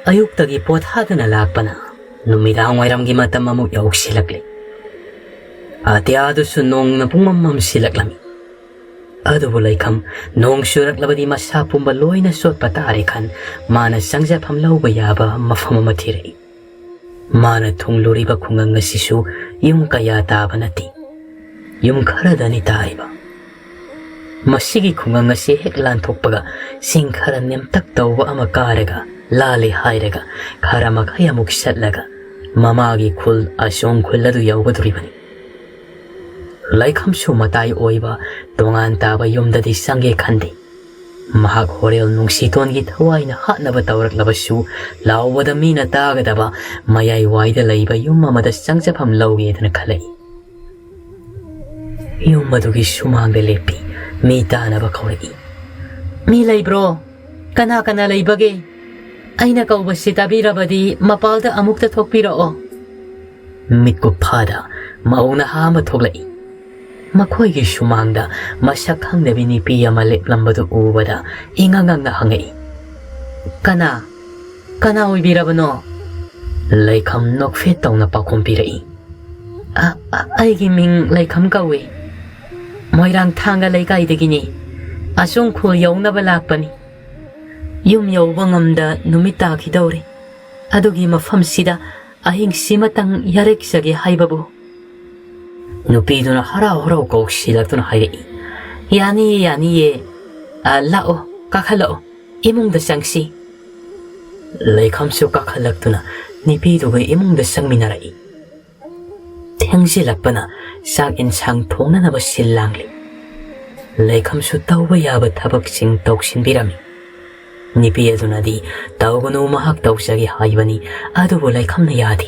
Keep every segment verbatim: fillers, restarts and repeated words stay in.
ꯑꯌꯨꯛꯇꯒꯤ ꯄꯣꯊꯥꯗꯅ ꯂꯥꯛꯄꯅ ꯅꯨꯃꯤꯗꯥꯡ ꯋꯥꯏꯔꯝꯒꯤ ꯃꯇꯝ ꯑꯃꯨꯛ ꯌꯧꯁꯤꯜꯂꯛꯂꯦ꯫ ꯑꯇꯤꯌꯥꯗꯨꯁꯨ ꯅꯣꯡꯅ ꯄꯨꯡꯃꯝ ꯃꯝꯁꯤꯜꯂꯛꯂꯝꯃꯤ꯫ ꯑꯗꯨꯕꯨ ꯂꯩꯈꯝ, ꯅꯣꯡ ꯆꯨꯔꯛꯂꯕꯗꯤ ꯃꯁꯥ ꯄꯨꯝꯕ ꯂꯣꯏꯅ ꯆꯣꯠꯄ ꯇꯥꯔꯦ ꯈꯟ, ꯃꯥꯅ ꯆꯪꯖꯐꯝ ꯂꯧꯕ ꯌꯥꯕ ꯃꯐꯝ ꯑꯃ ꯊꯤꯔꯛꯏ꯫ ꯃꯥꯅ ꯊꯨꯡꯂꯨꯔꯤꯕ ꯈꯨꯡꯒꯪ ꯑꯁꯤꯁꯨ ꯌꯨꯝ ꯀꯌꯥ ꯇꯥꯕ ꯅꯠꯇꯦ꯫ ꯌꯨꯝ ꯈꯔꯗꯅꯤ ꯇꯥꯔꯤꯕ꯫ ꯃꯁꯤꯒꯤ ꯈꯨꯡꯒꯪ ꯑꯁꯤ ꯍꯦꯛ ꯂꯥꯟꯊꯣꯛꯄꯒ ꯆꯤꯡ ꯈꯔ ꯅꯦꯝꯇꯛ ꯇꯧꯕ ꯑꯃ ꯀꯥꯔꯒ ꯂꯥꯜꯂꯦ ꯍꯥꯏꯔꯒ ꯈꯔ ꯃꯈꯩ ꯑꯃꯨꯛ ꯆꯠꯂꯒ ꯃꯃꯥꯒꯤ ꯈꯨꯜ ꯑꯁꯣꯡ ꯈꯨꯜ ꯑꯗꯨ ꯌꯧꯒꯗꯧꯔꯤꯕꯅꯤ꯫ ꯂꯩꯈꯝꯁꯨ ꯃꯇꯥꯏ ꯑꯣꯏꯕ ꯇꯣꯉꯥꯟ ꯇꯥꯕ ꯌꯨꯝꯗꯗꯤ ꯆꯪꯒꯦ ꯈꯟꯗꯦ꯫ ꯃꯍꯥꯛ ꯍꯣꯔꯦꯜ ꯅꯨꯡꯁꯤꯇꯣꯟꯒꯤ ꯊꯋꯥꯏꯅ ꯍꯥꯠꯅꯕ ꯇꯧꯔꯛꯂꯕꯁꯨ, ꯂꯥꯎꯕꯗ ꯃꯤꯅ ꯇꯥꯒꯗꯕ ꯃꯌꯥꯏ ꯋꯥꯏꯗ ꯂꯩꯕ ꯌꯨꯝ ꯑꯃꯗ ꯆꯪꯖꯐꯝ ꯂꯧꯒꯦꯗꯅ ꯈꯜꯂꯛꯏ꯫ ꯌꯨꯝ ꯑꯗꯨꯒꯤ ꯁꯨꯃꯥꯡꯗ ꯂꯦꯞꯄꯤ꯫ ꯃꯤ ꯇꯥꯅꯕ ꯀꯧꯔꯛꯏ꯫ "ꯃꯤ ꯂꯩꯕ꯭ꯔꯣ? ꯀꯅꯥ ꯀꯅꯥ ꯂꯩꯕꯒꯦ? ꯑꯩꯅ ꯀꯧꯕꯁꯤ ꯇꯥꯕꯤꯔꯕꯗꯤ ꯃꯄꯥꯜꯗ ꯑꯃꯨꯛꯇ ꯊꯣꯛꯄꯤꯔꯛꯑꯣ꯫" ꯃꯤꯠꯀꯨꯞ ꯐꯥꯗ ꯃꯧ ꯅꯍꯥ ꯑꯃ ꯊꯣꯛꯂꯛꯏ꯫ ꯃꯈꯣꯏꯒꯤ ꯁꯨꯃꯥꯡꯗ ꯃꯁꯛ ꯈꯪꯗꯕꯤ ꯅꯨꯄꯤ ꯑꯃ ꯂꯦꯞꯂꯝꯕꯗꯨ ꯎꯕꯗ ꯏꯉꯛ ꯉꯛꯅ ꯍꯪꯉꯛꯏ, "ꯀꯅꯥ? ꯀꯅꯥ ꯑꯣꯏꯕꯤꯔꯕꯅꯣ?" ꯂꯩꯈꯝ ꯅꯣꯛꯐꯦꯠ ꯇꯧꯅ ꯄꯥꯎꯈꯨꯝ ꯄꯤꯔꯛꯏ, "ꯑ-, ꯑ-, ꯑꯩꯒꯤ ꯃꯤꯡ ꯂꯩꯈꯝ ꯀꯧꯏ꯫ ꯃꯣꯏꯔꯥꯡ ꯊꯥꯡꯒ ꯂꯩꯀꯥꯏꯗꯒꯤꯅꯤ꯫ ꯑꯁꯣꯝ ꯈꯨꯜ ꯌꯧꯅꯕ ꯂꯥꯛꯄꯅꯤ꯫ ꯌꯨꯝ ꯌꯧꯕ ꯉꯝꯗ ꯅꯨꯃꯤꯠ ꯇꯥꯈꯤꯗꯧꯔꯦ꯫ ꯑꯗꯨꯒꯤ ꯃꯐꯝꯁꯤꯗ ꯑꯍꯤꯡꯁꯤꯃꯇꯪ ꯌꯥꯔꯦꯛꯆꯒꯦ ꯍꯥꯏꯕꯕꯨ꯫" ꯅꯨꯄꯤꯗꯨꯅ ꯍꯔꯥꯎ ꯍꯔꯥꯎ ꯀꯧꯁꯤꯜꯂꯛꯇꯨꯅ ꯍꯥꯏꯔꯛꯏ, "ꯌꯥꯅꯤꯌꯦ, ꯌꯥꯅꯤꯌꯦ꯫ ꯑ, ꯂꯥꯛꯑꯣ, ꯀꯥꯈꯠꯂꯛꯑꯣ, ꯏꯃꯨꯡꯗ ꯆꯪꯁꯤ꯫" ꯂꯩꯈꯝꯁꯨ ꯀꯥꯈꯠꯂꯛꯇꯨꯅ ꯅꯨꯄꯤꯗꯨꯒ ꯏꯃꯨꯡꯗ ꯆꯪꯃꯤꯟꯅꯔꯛꯏ꯫ ꯊꯦꯡꯖꯤꯜꯂꯛꯄꯅ ꯆꯥꯛ ꯏꯟꯁꯥꯡ ꯊꯣꯡꯅꯅꯕ ꯁꯤꯜ ꯂꯥꯡꯂꯤ꯫ ꯂꯩꯈꯝꯁꯨ ꯇꯧꯕ ꯌꯥꯕ ꯊꯕꯛꯁꯤꯡ ꯇꯧꯁꯤꯟꯕꯤꯔꯝꯃꯤ꯫ ꯅꯨꯄꯤ ꯑꯗꯨꯅꯗꯤ ꯇꯧꯒꯅꯨ, ꯃꯍꯥꯛ ꯇꯧꯖꯒꯦ ꯍꯥꯏꯕꯅꯤ, ꯑꯗꯨꯕꯨ ꯂꯩꯈꯝꯅ ꯌꯥꯗꯦ꯫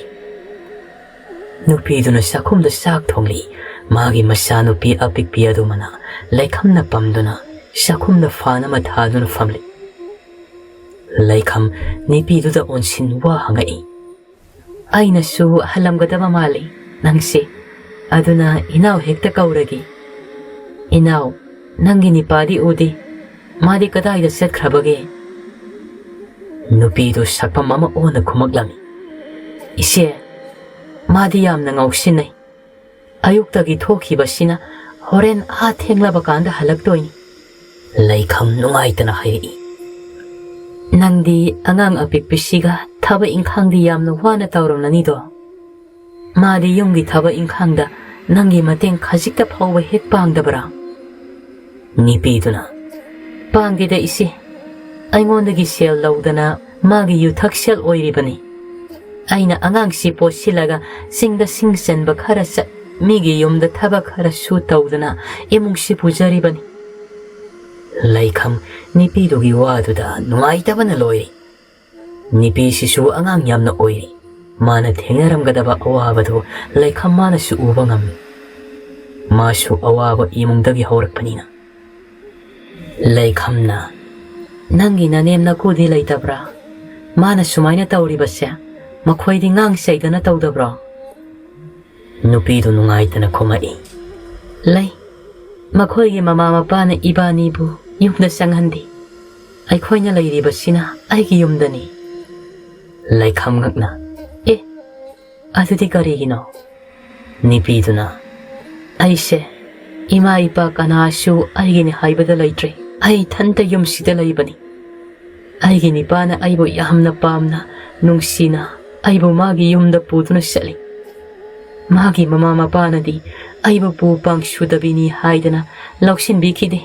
ꯅꯨꯄꯤꯗꯨꯅ ꯆꯥꯛꯈꯨꯝꯗ ꯆꯥꯛ ꯊꯣꯡꯂꯤ꯫ ꯃꯥꯒꯤ ꯃꯆꯥꯅꯨꯄꯤ ꯑꯄꯤꯛꯄꯤ ꯑꯗꯨꯃꯅ ꯂꯩꯈꯝꯅ ꯄꯝꯗꯨꯅ ꯆꯥꯛꯈꯨꯝꯗ ꯐꯥꯟ ꯑꯃ ꯊꯥꯗꯨꯅ ꯐꯝꯂꯤ꯫ ꯂꯩꯈꯝ ꯅꯨꯄꯤꯗꯨꯗ ꯑꯣꯟꯁꯤꯟ ꯋꯥ ꯍꯪꯉꯛꯏ꯫ "ꯑꯩꯅꯁꯨ ꯍꯜꯂꯝꯒꯗꯕ ꯃꯥꯜꯂꯤ ꯅꯪꯁꯦ꯫ ꯑꯗꯨꯅ ꯏꯅꯥꯎ ꯍꯦꯛꯇ ꯀꯧꯔꯒꯦ꯫ ꯏꯅꯥꯎ, ꯅꯪꯒꯤ ꯅꯤꯄꯥꯗꯤ ꯎꯗꯦ꯫ ꯃꯥꯗꯤ ꯀꯗꯥꯏꯗ ꯆꯠꯈ꯭ꯔꯕꯒꯦ?" ꯅꯨꯄꯤꯗꯨ ꯁꯛꯐꯝ ꯑꯃ ꯑꯣꯟꯅ ꯈꯨꯝꯃꯛꯂꯝꯃꯤ꯫ "ꯏꯆꯦ, ꯃꯥꯗꯤ ꯌꯥꯝꯅ ꯉꯥꯎꯁꯤꯟꯅꯩ꯫ ꯑꯌꯨꯛꯇꯒꯤ ꯊꯣꯛꯈꯤꯕꯁꯤꯅ ꯍꯣꯔꯦꯟ ꯑꯥ ꯊꯦꯡꯂꯕ ꯀꯥꯟꯗ ꯍꯜꯂꯛꯇꯣꯏꯅꯤ", ꯂꯩꯈꯝ ꯅꯨꯡꯉꯥꯏꯇꯅ ꯍꯥꯏꯔꯛꯏ꯫ "ꯅꯪꯗꯤ ꯑꯉꯥꯡ ꯑꯄꯤꯛꯄꯤꯁꯤꯒ ꯊꯕꯛ ꯏꯪꯈꯥꯡꯗꯤ ꯌꯥꯝꯅ ꯋꯥꯅ ꯇꯧꯔꯝꯂꯅꯤꯗꯣ꯫ ꯃꯥꯗꯤ ꯌꯨꯝꯒꯤ ꯊꯕꯛ ꯏꯪꯈꯥꯡꯗ ꯅꯪꯒꯤ ꯃꯇꯦꯡ ꯈꯖꯤꯛꯇ ꯐꯥꯎꯕ ꯍꯦꯛ ꯄꯥꯡꯗꯕ꯭ꯔꯥ?" ꯅꯨꯄꯤꯗꯨꯅ, "ꯄꯥꯡꯗꯦꯗ ꯏꯆꯦ, ꯑꯩꯉꯣꯟꯗꯒꯤ ꯁꯦꯜ ꯂꯧꯗꯅ ꯃꯥꯒꯤ ꯌꯨꯊꯛꯁꯦꯜ ꯑꯣꯏꯔꯤꯕꯅꯤ꯫ ꯑꯩꯅ ꯑꯉꯥꯡꯁꯤ ꯄꯣꯠꯁꯤꯜꯂꯒ ꯆꯤꯡꯗ ꯁꯤꯡ ꯆꯟꯕ ꯈꯔ ꯆꯠ, ꯃꯤꯒꯤ ꯌꯨꯝꯗ ꯊꯕꯛ ꯈꯔ ꯁꯨ ꯇꯧꯗꯅ ꯏꯃꯨꯡꯁꯤ ꯄꯨꯖꯔꯤꯕꯅꯤ"꯫ ꯂꯩꯈꯝ ꯅꯨꯄꯤꯗꯨꯒꯤ ꯋꯥꯗꯨꯗ ꯅꯨꯡꯉꯥꯏꯇꯕꯅ ꯂꯣꯏꯔꯦ꯫ ꯅꯨꯄꯤꯁꯤꯁꯨ ꯑꯉꯥꯡ ꯌꯥꯝꯅ ꯑꯣꯏꯔꯤ꯫ ꯃꯥꯅ ꯊꯦꯡꯅꯔꯝꯒꯗꯕ ꯑꯋꯥꯕꯗꯨ ꯂꯩꯈꯝ ꯃꯥꯅꯁꯨ ꯎꯕ ꯉꯝꯃꯤ꯫ ꯃꯥꯁꯨ ꯑꯋꯥꯕ ꯏꯃꯨꯡꯗꯒꯤ ꯍꯧꯔꯛꯄꯅꯤꯅ꯫ ꯂꯩꯈꯝꯅ, "ꯅꯪꯒꯤ ꯅꯅꯦꯝ ꯅꯀꯨꯗꯤ ꯂꯩꯇꯕ꯭ꯔꯥ? ꯃꯥꯅ ꯁꯨꯃꯥꯏꯅ ꯇꯧꯔꯤꯕꯁꯦ ꯃꯈꯣꯏꯗꯤ ꯉꯥꯡ ꯆꯩꯗꯅ ꯇꯧꯗꯕ꯭ꯔꯣ?" ꯅꯨꯄꯤꯗꯨ ꯅꯨꯡꯉꯥꯏꯇꯅ ꯈꯨꯝꯃꯛꯏ, "ꯂꯩ꯫ ꯃꯈꯣꯏꯒꯤ ꯃꯃꯥ ꯃꯄꯥꯅ ꯏꯕꯥꯅꯤꯕꯨ ꯌꯨꯝꯗ ꯆꯪꯍꯟꯗꯦ꯫ ꯑꯩꯈꯣꯏꯅ ꯂꯩꯔꯤꯕꯁꯤꯅ ꯑꯩꯒꯤ ꯌꯨꯝꯗꯅꯤ"꯫ ꯂꯩꯈꯝ ꯉꯛꯅ, "ꯑꯦ, ꯑꯗꯨꯗꯤ ꯀꯔꯤꯒꯤꯅꯣ?" ꯅꯨꯄꯤꯗꯨꯅ, "ꯑꯩꯁꯦ ꯏꯃꯥ ꯏꯄꯥ ꯀꯅꯥꯁꯨ ꯑꯩꯒꯤꯅꯤ ꯍꯥꯏꯕꯗ ꯂꯩꯇ꯭ꯔꯦ꯫ ꯑꯩ ꯏꯊꯟꯇ ꯌꯨꯝꯁꯤꯗ ꯂꯩꯕꯅꯤ꯫ ꯑꯩꯒꯤ ꯅꯤꯄꯥꯅ ꯑꯩꯕꯨ ꯌꯥꯝꯅ ꯄꯥꯝꯅ, ꯅꯨꯡꯁꯤꯅ ꯑꯩꯕꯨ ꯃꯥꯒꯤ ꯌꯨꯝꯗ ꯄꯨꯗꯨꯅ ꯆꯠꯂꯤ꯫ ꯃꯥꯒꯤ ꯃꯃꯥ ꯃꯄꯥꯅꯗꯤ ꯑꯩꯕꯨ ꯄꯨ ꯄꯥꯡ ꯁꯨꯗꯕꯤꯅꯤ ꯍꯥꯏꯗꯅ ꯂꯧꯁꯤꯟꯕꯤꯈꯤꯗꯦ꯫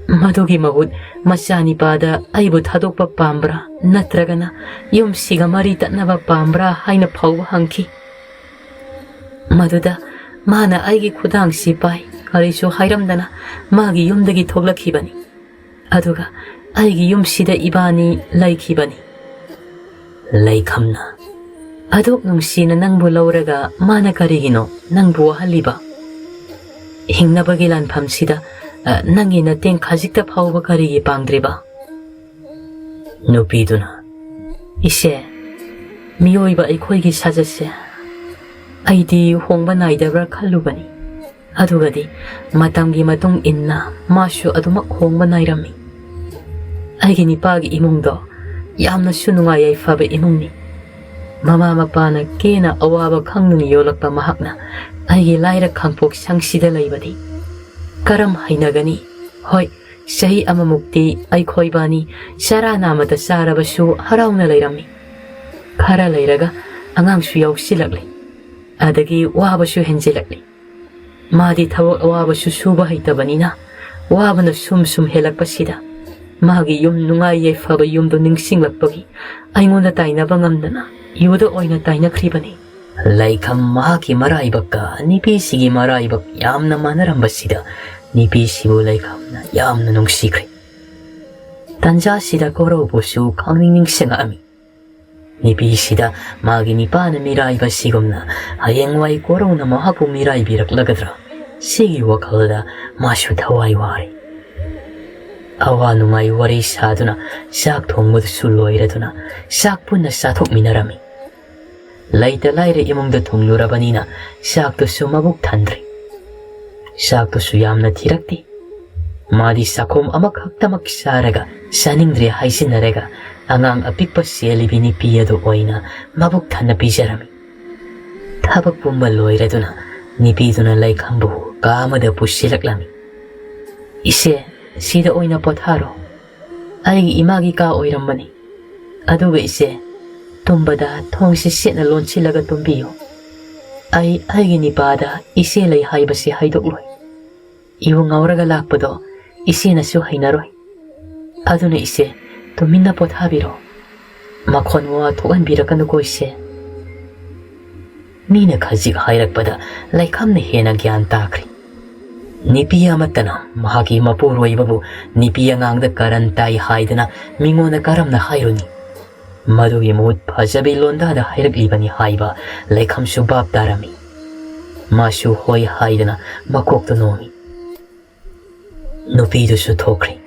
ꯃꯗꯨꯒꯤ ꯃꯍꯨꯠ ꯃꯆꯥꯅꯤꯄꯥꯗ ꯑꯩꯕꯨ ꯊꯥꯗꯣꯛꯄ ꯄꯥꯝꯕ꯭ꯔꯥ, ꯅꯠꯇ꯭ꯔꯒꯅ ꯌꯨꯝꯁꯤꯒ ꯃꯔꯤ ꯇꯠꯅꯕ ꯄꯥꯝꯕ꯭ꯔꯥ ꯍꯥꯏꯅ ꯐꯥꯎꯕ ꯍꯪꯈꯤ꯫ ꯃꯗꯨꯗ ꯃꯥꯅ ꯑꯩꯒꯤ ꯈꯨꯗꯥꯡꯁꯤ ꯄꯥꯏ, ꯀꯔꯤꯁꯨ ꯍꯥꯏꯔꯝꯗꯅ ꯃꯥꯒꯤ ꯌꯨꯝꯗꯒꯤ ꯊꯣꯛꯂꯛꯈꯤꯕꯅꯤ꯫ ꯑꯗꯨꯒ ꯑꯩꯒꯤ ꯌꯨꯝꯁꯤꯗ ꯏꯕꯥꯅꯤ ꯂꯩꯈꯤꯕꯅꯤ"꯫ ꯂꯩꯈꯝꯅ, "ꯑꯗꯨꯛ ꯅꯨꯡꯁꯤꯅ ꯅꯪꯕꯨ ꯂꯧꯔꯒ ꯃꯥꯅ ꯀꯔꯤꯒꯤꯅꯣ ꯅꯪꯕꯨ ꯋꯥꯍꯜꯂꯤꯕ? ꯍꯤꯡꯅꯕꯒꯤ ꯂꯥꯟꯐꯝꯁꯤꯗ, ꯑ, ꯅꯪꯒꯤ ꯅꯇꯦꯡ ꯈꯖꯤꯛꯇ ꯐꯥꯎꯕ ꯀꯔꯤꯒꯤ ꯄꯥꯡꯗ꯭ꯔꯤꯕ?" ꯅꯨꯄꯤꯗꯨꯅ, "ꯏꯆꯦ, ꯃꯤꯑꯣꯏꯕ ꯑꯩꯈꯣꯏꯒꯤ ꯁꯥꯖꯠꯁꯦ ꯑꯩꯗꯤ ꯍꯣꯡꯕ ꯅꯥꯏꯗꯕ꯭ꯔꯥ ꯈꯜꯂꯨꯕꯅꯤ꯫ ꯑꯗꯨꯒꯗꯤ ꯃꯇꯝꯒꯤ ꯃꯇꯨꯡ ꯏꯟꯅ ꯃꯥꯁꯨ ꯑꯗꯨꯃꯛ ꯍꯣꯡꯕ ꯅꯥꯏꯔꯝꯃꯤ꯫ ꯑꯩꯒꯤ ꯅꯤꯄꯥꯒꯤ ꯏꯃꯨꯡꯗꯣ ꯌꯥꯝꯅꯁꯨ ꯅꯨꯡꯉꯥꯏ ꯌꯥꯏꯐꯕ ꯏꯃꯨꯡꯅꯤ꯫ ꯃꯃꯥ ꯃꯄꯥꯅ ꯀꯦꯅ ꯑꯋꯥꯕ ꯈꯪꯗꯨꯅ ꯌꯣꯜꯂꯛꯄ ꯃꯍꯥꯛꯅ ꯑꯩꯒꯤ ꯂꯥꯏꯔ ꯈꯥꯡꯄꯣꯛ ꯁꯪꯁꯤꯗ ꯂꯩꯕꯗꯤ ꯀꯔꯝ ꯍꯩꯅꯒꯅꯤ? ꯍꯣꯏ, ꯆꯍꯤ ꯑꯃꯃꯨꯛꯇꯤ ꯑꯩꯈꯣꯏꯕꯥꯅꯤ ꯆꯔꯥ ꯅꯥꯝꯃꯇ ꯆꯥꯔꯕꯁꯨ ꯍꯔꯥꯎꯅ ꯂꯩꯔꯝꯃꯤ꯫ ꯈꯔ ꯂꯩꯔꯒ ꯑꯉꯥꯡꯁꯨ ꯌꯥꯎꯁꯤꯜꯂꯛꯂꯤ꯫ ꯑꯗꯒꯤ ꯋꯥꯕꯁꯨ ꯍꯦꯟꯖꯤꯜꯂꯛꯂꯤ꯫ ꯃꯥꯗꯤ ꯊꯕꯛ ꯑꯋꯥꯕꯁꯨ ꯁꯨꯕ ꯍꯩꯇꯕꯅꯤꯅ ꯋꯥꯕꯅ ꯁꯨꯝ ꯁꯨꯝ ꯍꯦꯜꯂꯛꯄꯁꯤꯗ ꯃꯥꯒꯤ ꯌꯨꯝ ꯅꯨꯡꯉꯥꯏ ꯌꯥꯏꯐꯕ ꯌꯨꯝꯗꯨ ꯅꯤꯡꯁꯤꯡꯂꯛꯄꯒꯤ ꯑꯩꯉꯣꯟꯗ ꯇꯥꯏꯅꯕ ꯉꯝꯗꯅ ꯌꯨꯗ ꯑꯣꯏꯅ ꯇꯥꯏꯅꯈ꯭ꯔꯤꯕꯅꯤ꯫ ꯂꯩꯈꯝ ꯃꯍꯥꯛꯀꯤ ꯃꯔꯥꯏꯕꯛꯀ ꯅꯤꯄꯤꯁꯤꯒꯤ ꯃꯔꯥꯏꯕꯛ ꯌꯥꯝꯅ ꯃꯥꯟꯅꯔꯝꯕꯁꯤꯗ ꯅꯤꯄꯤꯁꯤꯕꯨ ꯂꯩꯈꯝꯅ ꯌꯥꯝꯅ ꯅꯨꯡꯁꯤꯈ꯭ꯔꯦ꯫ ꯇꯟꯖꯥꯁꯤꯗ ꯀꯣꯔꯧꯕꯨꯁꯨ ꯈꯪꯅꯤꯡ ꯅꯤꯡꯁꯤꯡꯉꯛꯑꯝꯃꯤ꯫ ꯅꯤꯄꯤꯁꯤꯗ ꯃꯥꯒꯤ ꯅꯤꯄꯥꯅ ꯃꯤꯔꯥꯏꯕ ꯁꯤꯒꯨꯝꯅ ꯍꯌꯦꯡꯋꯥꯏ ꯀꯣꯔꯧꯅ ꯃꯍꯥꯛꯄꯨ ꯃꯤꯔꯥꯏꯕꯤꯔꯛꯂꯒꯗ꯭ꯔꯥ? ꯁꯤꯒꯤ ꯋꯥꯈꯜꯗ ꯃꯥꯁꯨ ꯊꯋꯥꯏ ꯋꯥꯔꯦ꯫ ꯑꯋꯥ ꯅꯨꯡꯉꯥꯏ ꯋꯥꯔꯤ ꯁꯥꯗꯨꯅ ꯆꯥꯛ ꯊꯣꯡꯕꯗꯨꯁꯨ ꯂꯣꯏꯔꯗꯨꯅ ꯆꯥꯛ ꯄꯨꯟꯅ ꯆꯥꯊꯣꯛꯃꯤꯟꯅꯔꯝꯃꯤ꯫ ꯂꯩꯇ ꯂꯥꯏꯔ ꯏꯃꯨꯡꯗ ꯊꯨꯡꯂꯨꯔꯕꯅꯤꯅ ꯆꯥꯛꯇꯨꯁꯨ ꯃꯕꯨꯛ ꯊꯟꯗ꯭ꯔꯦ꯫ ꯆꯥꯛꯇꯨꯁꯨ ꯌꯥꯝꯅ ꯊꯤꯔꯛꯇꯦ꯫ ꯃꯥꯗꯤ ꯆꯥꯛꯈꯣꯝ ꯑꯃꯈꯛꯇꯃꯛ ꯆꯥꯔꯒ ꯆꯥꯅꯤꯡꯗ꯭ꯔꯦ ꯍꯥꯏꯖꯤꯟꯅꯔꯒ ꯑꯉꯥꯡ ꯑꯄꯤꯛꯄ ꯆꯦꯜꯂꯤꯕꯤ ꯅꯤꯄꯤ ꯑꯗꯨ ꯑꯣꯏꯅ ꯃꯕꯨꯛ ꯊꯟꯅ ꯄꯤꯖꯔꯝꯃꯤ꯫ ꯊꯕꯛ ꯄꯨꯝꯕ ꯂꯣꯏꯔꯗꯨꯅ ꯅꯤꯄꯤꯗꯨꯅ ꯂꯩꯈꯝꯕꯨ ꯀꯥ ꯑꯃꯗ ꯄꯨꯁꯤꯜꯂꯛꯂꯝꯃꯤ꯫ "ꯏꯆꯦ, ꯁꯤꯗ ꯑꯣꯏꯅ ꯄꯣꯊꯥꯔꯣ꯫ ꯑꯩꯒꯤ ꯏꯃꯥꯒꯤ ꯀꯥ ꯑꯣꯏꯔꯝꯕꯅꯤ꯫ ꯑꯗꯨꯒ ꯏꯆꯦ, ꯇꯨꯝꯕꯗ ꯊꯣꯡꯁꯤ ꯁꯦꯠꯅ ꯂꯣꯟꯁꯤꯜꯂꯒ ꯇꯨꯝꯕꯤꯌꯨ꯫ ꯑꯩ ꯑꯩꯒꯤ ꯅꯤꯄꯥꯗ ꯏꯆꯦ ꯂꯩ ꯍꯥꯏꯕꯁꯤ ꯍꯥꯏꯗꯣꯛꯂꯣꯏ꯫ ꯏꯕꯨꯡ ꯉꯥꯎꯔꯒ ꯂꯥꯛꯄꯗꯣ ꯏꯆꯦꯅꯁꯨ ꯍꯩꯅꯔꯣꯏ꯫ ꯑꯗꯨꯅ ꯏꯆꯦ, ꯇꯨꯃꯤꯟꯅ ꯄꯣꯊꯥꯕꯤꯔꯣ꯫ ꯃꯈꯣꯟ ꯃꯋꯥ ꯊꯣꯛꯍꯟꯕꯤꯔꯛꯀꯅꯨꯀꯣ ꯏꯆꯦ꯫" ꯃꯤꯅ ꯈꯖꯤꯛ ꯍꯥꯏꯔꯛꯄꯗ ꯂꯩꯈꯝꯅ ꯍꯦꯟꯅ ꯒ꯭ꯌꯥꯟ ꯇꯥꯈ꯭ꯔꯦ꯫ ꯅꯤꯄꯤ ꯑꯃꯠꯇꯅ ꯃꯍꯥꯛꯀꯤ ꯃꯄꯨꯔꯣꯏꯕꯕꯨ ꯅꯤꯄꯤ ꯑꯉꯥꯡꯗ ꯀꯔꯟ ꯇꯥꯏ ꯍꯥꯏꯗꯅ ꯃꯤꯉꯣꯟꯗ ꯀꯔꯝꯅ ꯍꯥꯏꯔꯨꯅꯤ? ꯃꯗꯨꯒꯤ ꯃꯍꯨꯠ ꯐꯖꯕꯤ ꯂꯣꯟꯗꯥꯗ ꯍꯥꯏꯔꯛꯂꯤꯕꯅꯤ ꯍꯥꯏꯕ ꯂꯩꯈꯝꯁꯨ ꯚꯥꯞ ꯇꯥꯔꯝꯃꯤ꯫ ꯃꯥꯁꯨ ꯍꯣꯏ ꯍꯥꯏꯗꯅ ꯃꯀꯣꯛꯇꯨ ꯅꯣꯝꯃꯤ꯫ ꯅꯨꯄꯤꯗꯨꯁꯨ ꯊꯣꯛꯈ꯭ꯔꯦ꯫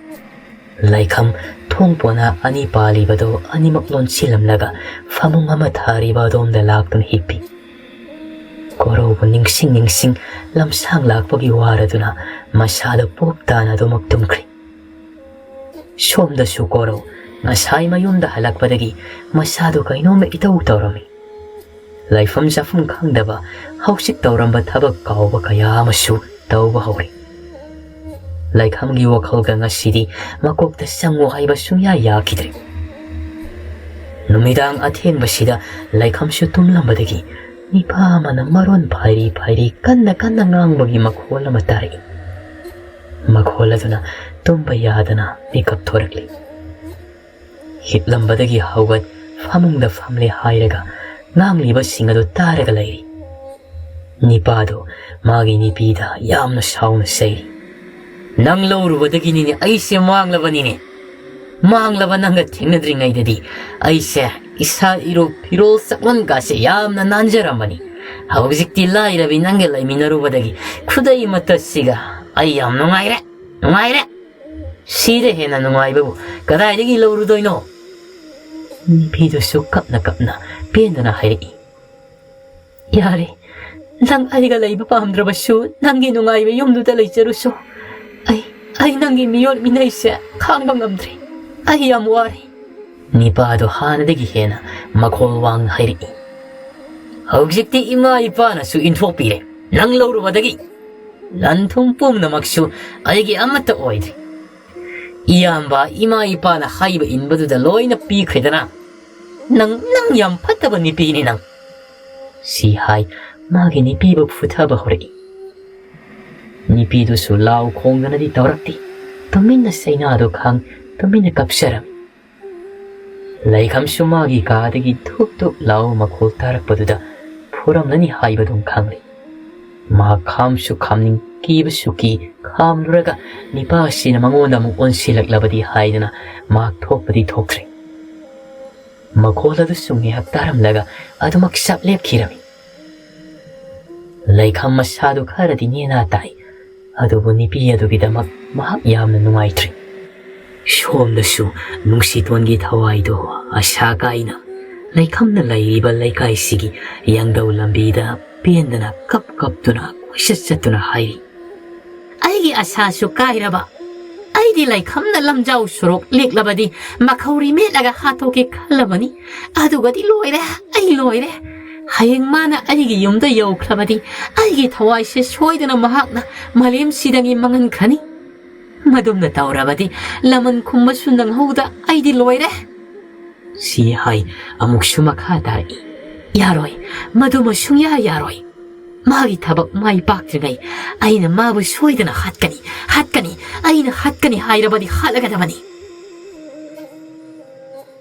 ꯂꯩꯈꯝ ꯊꯣꯡ ꯄꯣꯅꯥ ꯑꯅꯤ ꯄꯥꯜꯂꯤꯕꯗꯨ ꯑꯅꯤꯃꯛ ꯂꯣꯟꯁꯤꯜꯂꯝꯂꯒ ꯐꯃꯨꯡ ꯑꯃ ꯊꯥꯔꯤꯕ ꯑꯗꯣꯝꯗ ꯂꯥꯛꯇꯨꯅ ꯍꯤꯞꯄꯤ꯫ ꯀꯣꯔꯧꯕꯨ ꯅꯤꯡꯁꯤꯡ ꯅꯤꯡꯁꯤꯡ ꯂꯝꯁꯥꯡ ꯂꯥꯛꯄꯒꯤ ꯋꯥꯔꯗꯨꯅ ꯃꯁꯥꯗ ꯄꯣꯞ ꯇꯥꯅ ꯑꯗꯨꯃꯛ ꯇꯨꯝꯈ꯭ꯔꯦ꯫ ꯁꯣꯝꯗꯁꯨ ꯀꯣꯔꯧ ꯉꯁꯥꯏ ꯃꯌꯨꯝꯗ ꯍꯜꯂꯛꯄꯗꯒꯤ ꯃꯁꯥꯗꯨ ꯀꯩꯅꯣꯝꯃ ꯏꯇꯧ ꯇꯧꯔꯝꯃꯤ꯫ ꯂꯩꯐꯝ ꯆꯥꯐꯝ ꯈꯪꯗꯕ, ꯍꯧꯖꯤꯛ ꯇꯧꯔꯝꯕ ꯊꯕꯛ ꯀꯥꯎꯕ ꯀꯌꯥ ꯑꯃꯁꯨ ꯇꯧꯕ ꯍꯧꯔꯦ꯫ ꯂꯩꯈꯝꯒꯤ ꯋꯥꯈꯜꯒ ꯉꯁꯤꯗꯤ ꯃꯀꯣꯛꯇ ꯆꯪꯉꯨ ꯍꯥꯏꯕ ꯁꯨꯡꯌꯥ ꯌꯥꯈꯤꯗ꯭ꯔꯦ꯫ ꯅꯨꯃꯤꯗꯥꯡ ꯑꯊꯦꯡꯕꯁꯤꯗ ꯂꯩꯈꯝꯁꯨ ꯇꯨꯝꯂꯝꯕꯗꯒꯤ ꯅꯤꯄꯥ ꯑꯃꯅ ꯃꯔꯣꯟ ꯐꯥꯏꯔꯤ ꯐꯥꯏꯔꯤ ꯀꯟꯅ ꯀꯟꯅ ꯉꯥꯡꯕꯒꯤ ꯃꯈꯣꯜ ꯑꯃ ꯇꯥꯔꯛꯏ꯫ ꯃꯈꯣꯜ ꯑꯗꯨꯅ ꯇꯨꯝꯕ ꯌꯥꯗꯅ ꯃꯤꯀꯞ ꯊꯣꯔꯛꯂꯤ꯫ ꯍꯤꯞꯂꯝꯕꯗꯒꯤ ꯍꯧꯒꯠ ꯐꯃꯨꯡꯗ ꯐꯝꯂꯦ ꯍꯥꯏꯔꯒ ꯉꯥꯡꯂꯤꯕꯁꯤꯡ ꯑꯗꯨ ꯇꯥꯔꯒ ꯂꯩꯔꯤ꯫ ꯅꯤꯄꯥꯗꯨ ꯃꯥꯒꯤ ꯅꯤꯄꯤꯗ ꯌꯥꯝꯅ ꯁꯥꯎꯅ ꯆꯩꯔꯤ꯫ "ꯅꯪ ꯂꯧꯔꯨꯕꯗꯒꯤꯅꯤꯅꯦ ꯑꯩꯁꯦ ꯃꯥꯡꯂꯕꯅꯤꯅꯦ꯫ ꯃꯥꯡꯂꯕ ꯅꯪꯒ ꯊꯦꯡꯅꯗ꯭ꯔꯤꯉꯩꯗꯗꯤ ꯑꯩꯁꯦ ꯏꯁꯥ ꯏꯔꯨ ꯐꯤꯔꯣꯜ ꯆꯛꯂꯣꯟꯒꯁꯦ ꯌꯥꯝꯅ ꯅꯥꯟꯖꯔꯝꯕꯅꯤ꯫ ꯍꯧꯖꯤꯛꯇꯤ ꯂꯥꯏꯔꯕꯤ ꯅꯪꯒ ꯂꯩꯃꯤꯟꯅꯔꯨꯕꯗꯒꯤ ꯈꯨꯗꯩ ꯃꯇꯠꯁꯤꯒ ꯑꯩ ꯌꯥꯝ ꯅꯨꯡꯉꯥꯏꯔꯦ, ꯅꯨꯡꯉꯥꯏꯔꯦ꯫ ꯁꯤꯗ ꯍꯦꯟꯅ ꯅꯨꯡꯉꯥꯏꯕꯕꯨ ꯀꯗꯥꯏꯗꯒꯤ ꯂꯧꯔꯨꯗꯣꯏꯅꯣ?" ꯅꯨꯄꯤꯗꯨꯁꯨ ꯀꯞꯅ ꯀꯞꯅ ꯄꯦꯟꯗꯅ ꯍꯥꯏꯔꯛꯏ꯫ "ꯌꯥꯔꯦ, ꯅꯪ ꯑꯩꯒ ꯂꯩꯕ ꯄꯥꯝꯗ꯭ꯔꯕꯁꯨ ꯅꯪꯒꯤ ꯅꯨꯡꯉꯥꯏꯕ ꯌꯨꯝꯗꯨꯗ ꯂꯩꯖꯔꯨꯁꯨ꯫ ꯑꯩ, ꯑꯩ ꯅꯪꯒꯤ ꯃꯤꯑꯣꯠ ꯃꯤꯅꯩꯁꯦ ꯈꯥꯡꯕ ꯉꯝꯗ꯭ꯔꯦ꯫ ꯑꯩ ꯌꯥꯝ ꯋꯥꯔꯦ꯫" ꯅꯤꯄꯥꯗꯣ ꯍꯥꯟꯅꯗꯒꯤ ꯍꯦꯟꯅ ꯃꯈꯣꯜ ꯋꯥꯡꯅ ꯍꯥꯏꯔꯛꯏ꯫ "ꯍꯧꯖꯤꯛꯇꯤ ꯏꯃꯥ ꯏꯄꯥꯅꯁꯨ ꯏꯟꯊꯣꯛꯄꯤꯔꯦ ꯅꯪ ꯂꯧꯔꯨꯕꯗꯒꯤ꯫ ꯂꯟ ꯊꯨꯝ ꯄꯨꯝꯅꯃꯛꯁꯨ ꯑꯩꯒꯤ ꯑꯃꯠꯇ ꯑꯣꯏꯗ꯭ꯔꯦ꯫ ꯏꯌꯥꯝꯕ ꯏꯃꯥ ꯏꯄꯥꯅ ꯍꯥꯏꯕ ꯏꯟꯕꯗꯨꯗ ꯂꯣꯏꯅ ꯄꯤꯈ꯭ꯔꯦꯗꯅ꯫ ꯅꯪ, ꯅꯪ ꯌꯥꯝ ꯐꯠꯇꯕ ꯅꯨꯄꯤꯅꯤ ꯅꯪ꯫" ꯁꯤ ꯍꯥꯏ ꯃꯥꯒꯤ ꯅꯨꯄꯤꯕꯨ ꯐꯨꯊꯕ ꯍꯧꯔꯛꯏ꯫ ꯅꯨꯄꯤꯗꯨꯁꯨ ꯂꯥꯎ ꯈꯣꯡꯗꯅꯗꯤ ꯇꯧꯔꯛꯇꯦ꯫ ꯇꯨꯃꯤꯟꯅ ꯆꯩꯅꯥꯗꯨ ꯈꯥꯡ, ꯇꯨꯃꯤꯟꯅ ꯀꯞꯆꯔꯝꯃꯤ꯫ ꯂꯩꯈꯝꯁꯨ ꯃꯥꯒꯤ ꯀꯥꯗꯒꯤ ꯙꯨꯞ ꯙꯨꯞ ꯂꯥꯎ ꯃꯈꯣꯜ ꯇꯥꯔꯛꯄꯗꯨꯗ ꯐꯨꯔꯝꯂꯅꯤ ꯍꯥꯏꯕꯗꯨꯝ ꯈꯪꯂꯦ꯫ ꯃꯍꯥꯛ ꯈꯥꯝꯁꯨ ꯈꯥꯝꯅꯤꯡ, ꯀꯤꯕꯁꯨ ꯀꯤ, ꯈꯥꯝꯂꯨꯔꯒ ꯅꯤꯄꯥ ꯑꯁꯤꯅ ꯃꯉꯣꯟꯗ ꯑꯃꯨꯛ ꯑꯣꯟꯁꯤꯜꯂꯛꯂꯕꯗꯤ ꯍꯥꯏꯗꯅ ꯃꯍꯥꯛ ꯊꯣꯛꯄꯗꯤ ꯊꯣꯛꯇ꯭ꯔꯦ꯫ ꯃꯈꯣꯜ ꯑꯗꯨꯁꯨ ꯉꯥꯏꯍꯥꯛ ꯇꯥꯔꯝꯂꯒ ꯑꯗꯨꯃꯛ ꯆꯞ ꯂꯦꯞꯈꯤꯔꯝꯃꯤ꯫ ꯂꯩꯈꯝ ꯃꯁꯥꯗꯨ ꯈꯔꯗꯤ ꯅꯦꯅꯥ ꯇꯥꯏ, ꯑꯗꯨꯕꯨ ꯅꯨꯄꯤ ꯑꯗꯨꯒꯤꯗꯃꯛ ꯃꯍꯥꯛ ꯌꯥꯝꯅ ꯅꯨꯡꯉꯥꯏꯇ꯭ꯔꯤ꯫ ꯁꯣꯝꯗꯁꯨ ꯅꯨꯡꯁꯤꯇꯣꯟꯒꯤ ꯊꯋꯥꯏꯗꯣ ꯑꯁꯥ ꯀꯥꯏꯅ ꯂꯩꯈꯝꯅ ꯂꯩꯔꯤꯕ ꯂꯩꯀꯥꯏꯁꯤꯒꯤ ꯌꯥꯡꯗꯧ ꯂꯝꯕꯤꯗ ꯄꯦꯟꯗꯅ ꯀꯞ ꯀꯞꯇꯨꯅ ꯀꯣꯏꯆꯠ ꯆꯠꯇꯨꯅ ꯍꯥꯏꯔꯤ, "ꯑꯩꯒꯤ ꯑꯁꯥꯁꯨ ꯀꯥꯏꯔꯕ, ꯑꯩꯗꯤ ꯂꯩꯈꯝꯅ ꯂꯝꯖꯥꯎ ꯁꯣꯔꯣꯛ ꯂꯦꯛꯂꯕꯗꯤ ꯃꯈꯧꯔꯤ ꯃꯦꯠꯂꯒ ꯍꯥꯠꯇꯣꯛꯀꯦ ꯈꯜꯂꯕꯅꯤ꯫ ꯑꯗꯨꯒꯗꯤ ꯂꯣꯏꯔꯦ, ꯑꯩ ꯂꯣꯏꯔꯦ꯫ ꯍꯌꯦꯡ ꯃꯥꯅ ꯑꯩꯒꯤ ꯌꯨꯝꯗ ꯌꯧꯈ꯭ꯔꯕꯗꯤ ꯑꯩꯒꯤ ꯊꯋꯥꯏꯁꯦ ꯁꯣꯏꯗꯅ ꯃꯍꯥꯛꯅ ꯃꯥꯂꯦꯝꯁꯤꯗꯒꯤ ꯃꯥꯡꯍꯟꯈ꯭ꯔꯅꯤ꯫ ꯃꯗꯨꯝꯅ ꯇꯧꯔꯕꯗꯤ ꯂꯃꯟ ꯈꯨꯝꯕꯁꯨ ꯅꯪꯍꯧꯗ ꯑꯩꯗꯤ ꯂꯣꯏꯔꯦ꯫ ꯁꯤ ꯍꯥꯏ ꯑꯃꯨꯛꯁꯨ ꯃꯈꯥ ꯇꯥꯔꯛꯏ꯫ ꯌꯥꯔꯣꯏ, ꯃꯗꯨꯃ ꯁꯨꯡꯌꯥ ꯌꯥꯔꯣꯏ꯫ ꯃꯥꯒꯤ ꯊꯕꯛ ꯃꯥꯏ ꯄꯥꯛꯇ꯭ꯔꯤꯉꯩ ꯑꯩꯅ ꯃꯥꯕꯨ ꯁꯣꯏꯗꯅ ꯍꯥꯠꯀꯅꯤ, ꯍꯥꯠꯀꯅꯤ, ꯑꯩꯅ ꯍꯥꯠꯀꯅꯤ ꯍꯥꯏꯔꯕꯗꯤ ꯍꯥꯠꯂꯒꯗꯕꯅꯤ꯫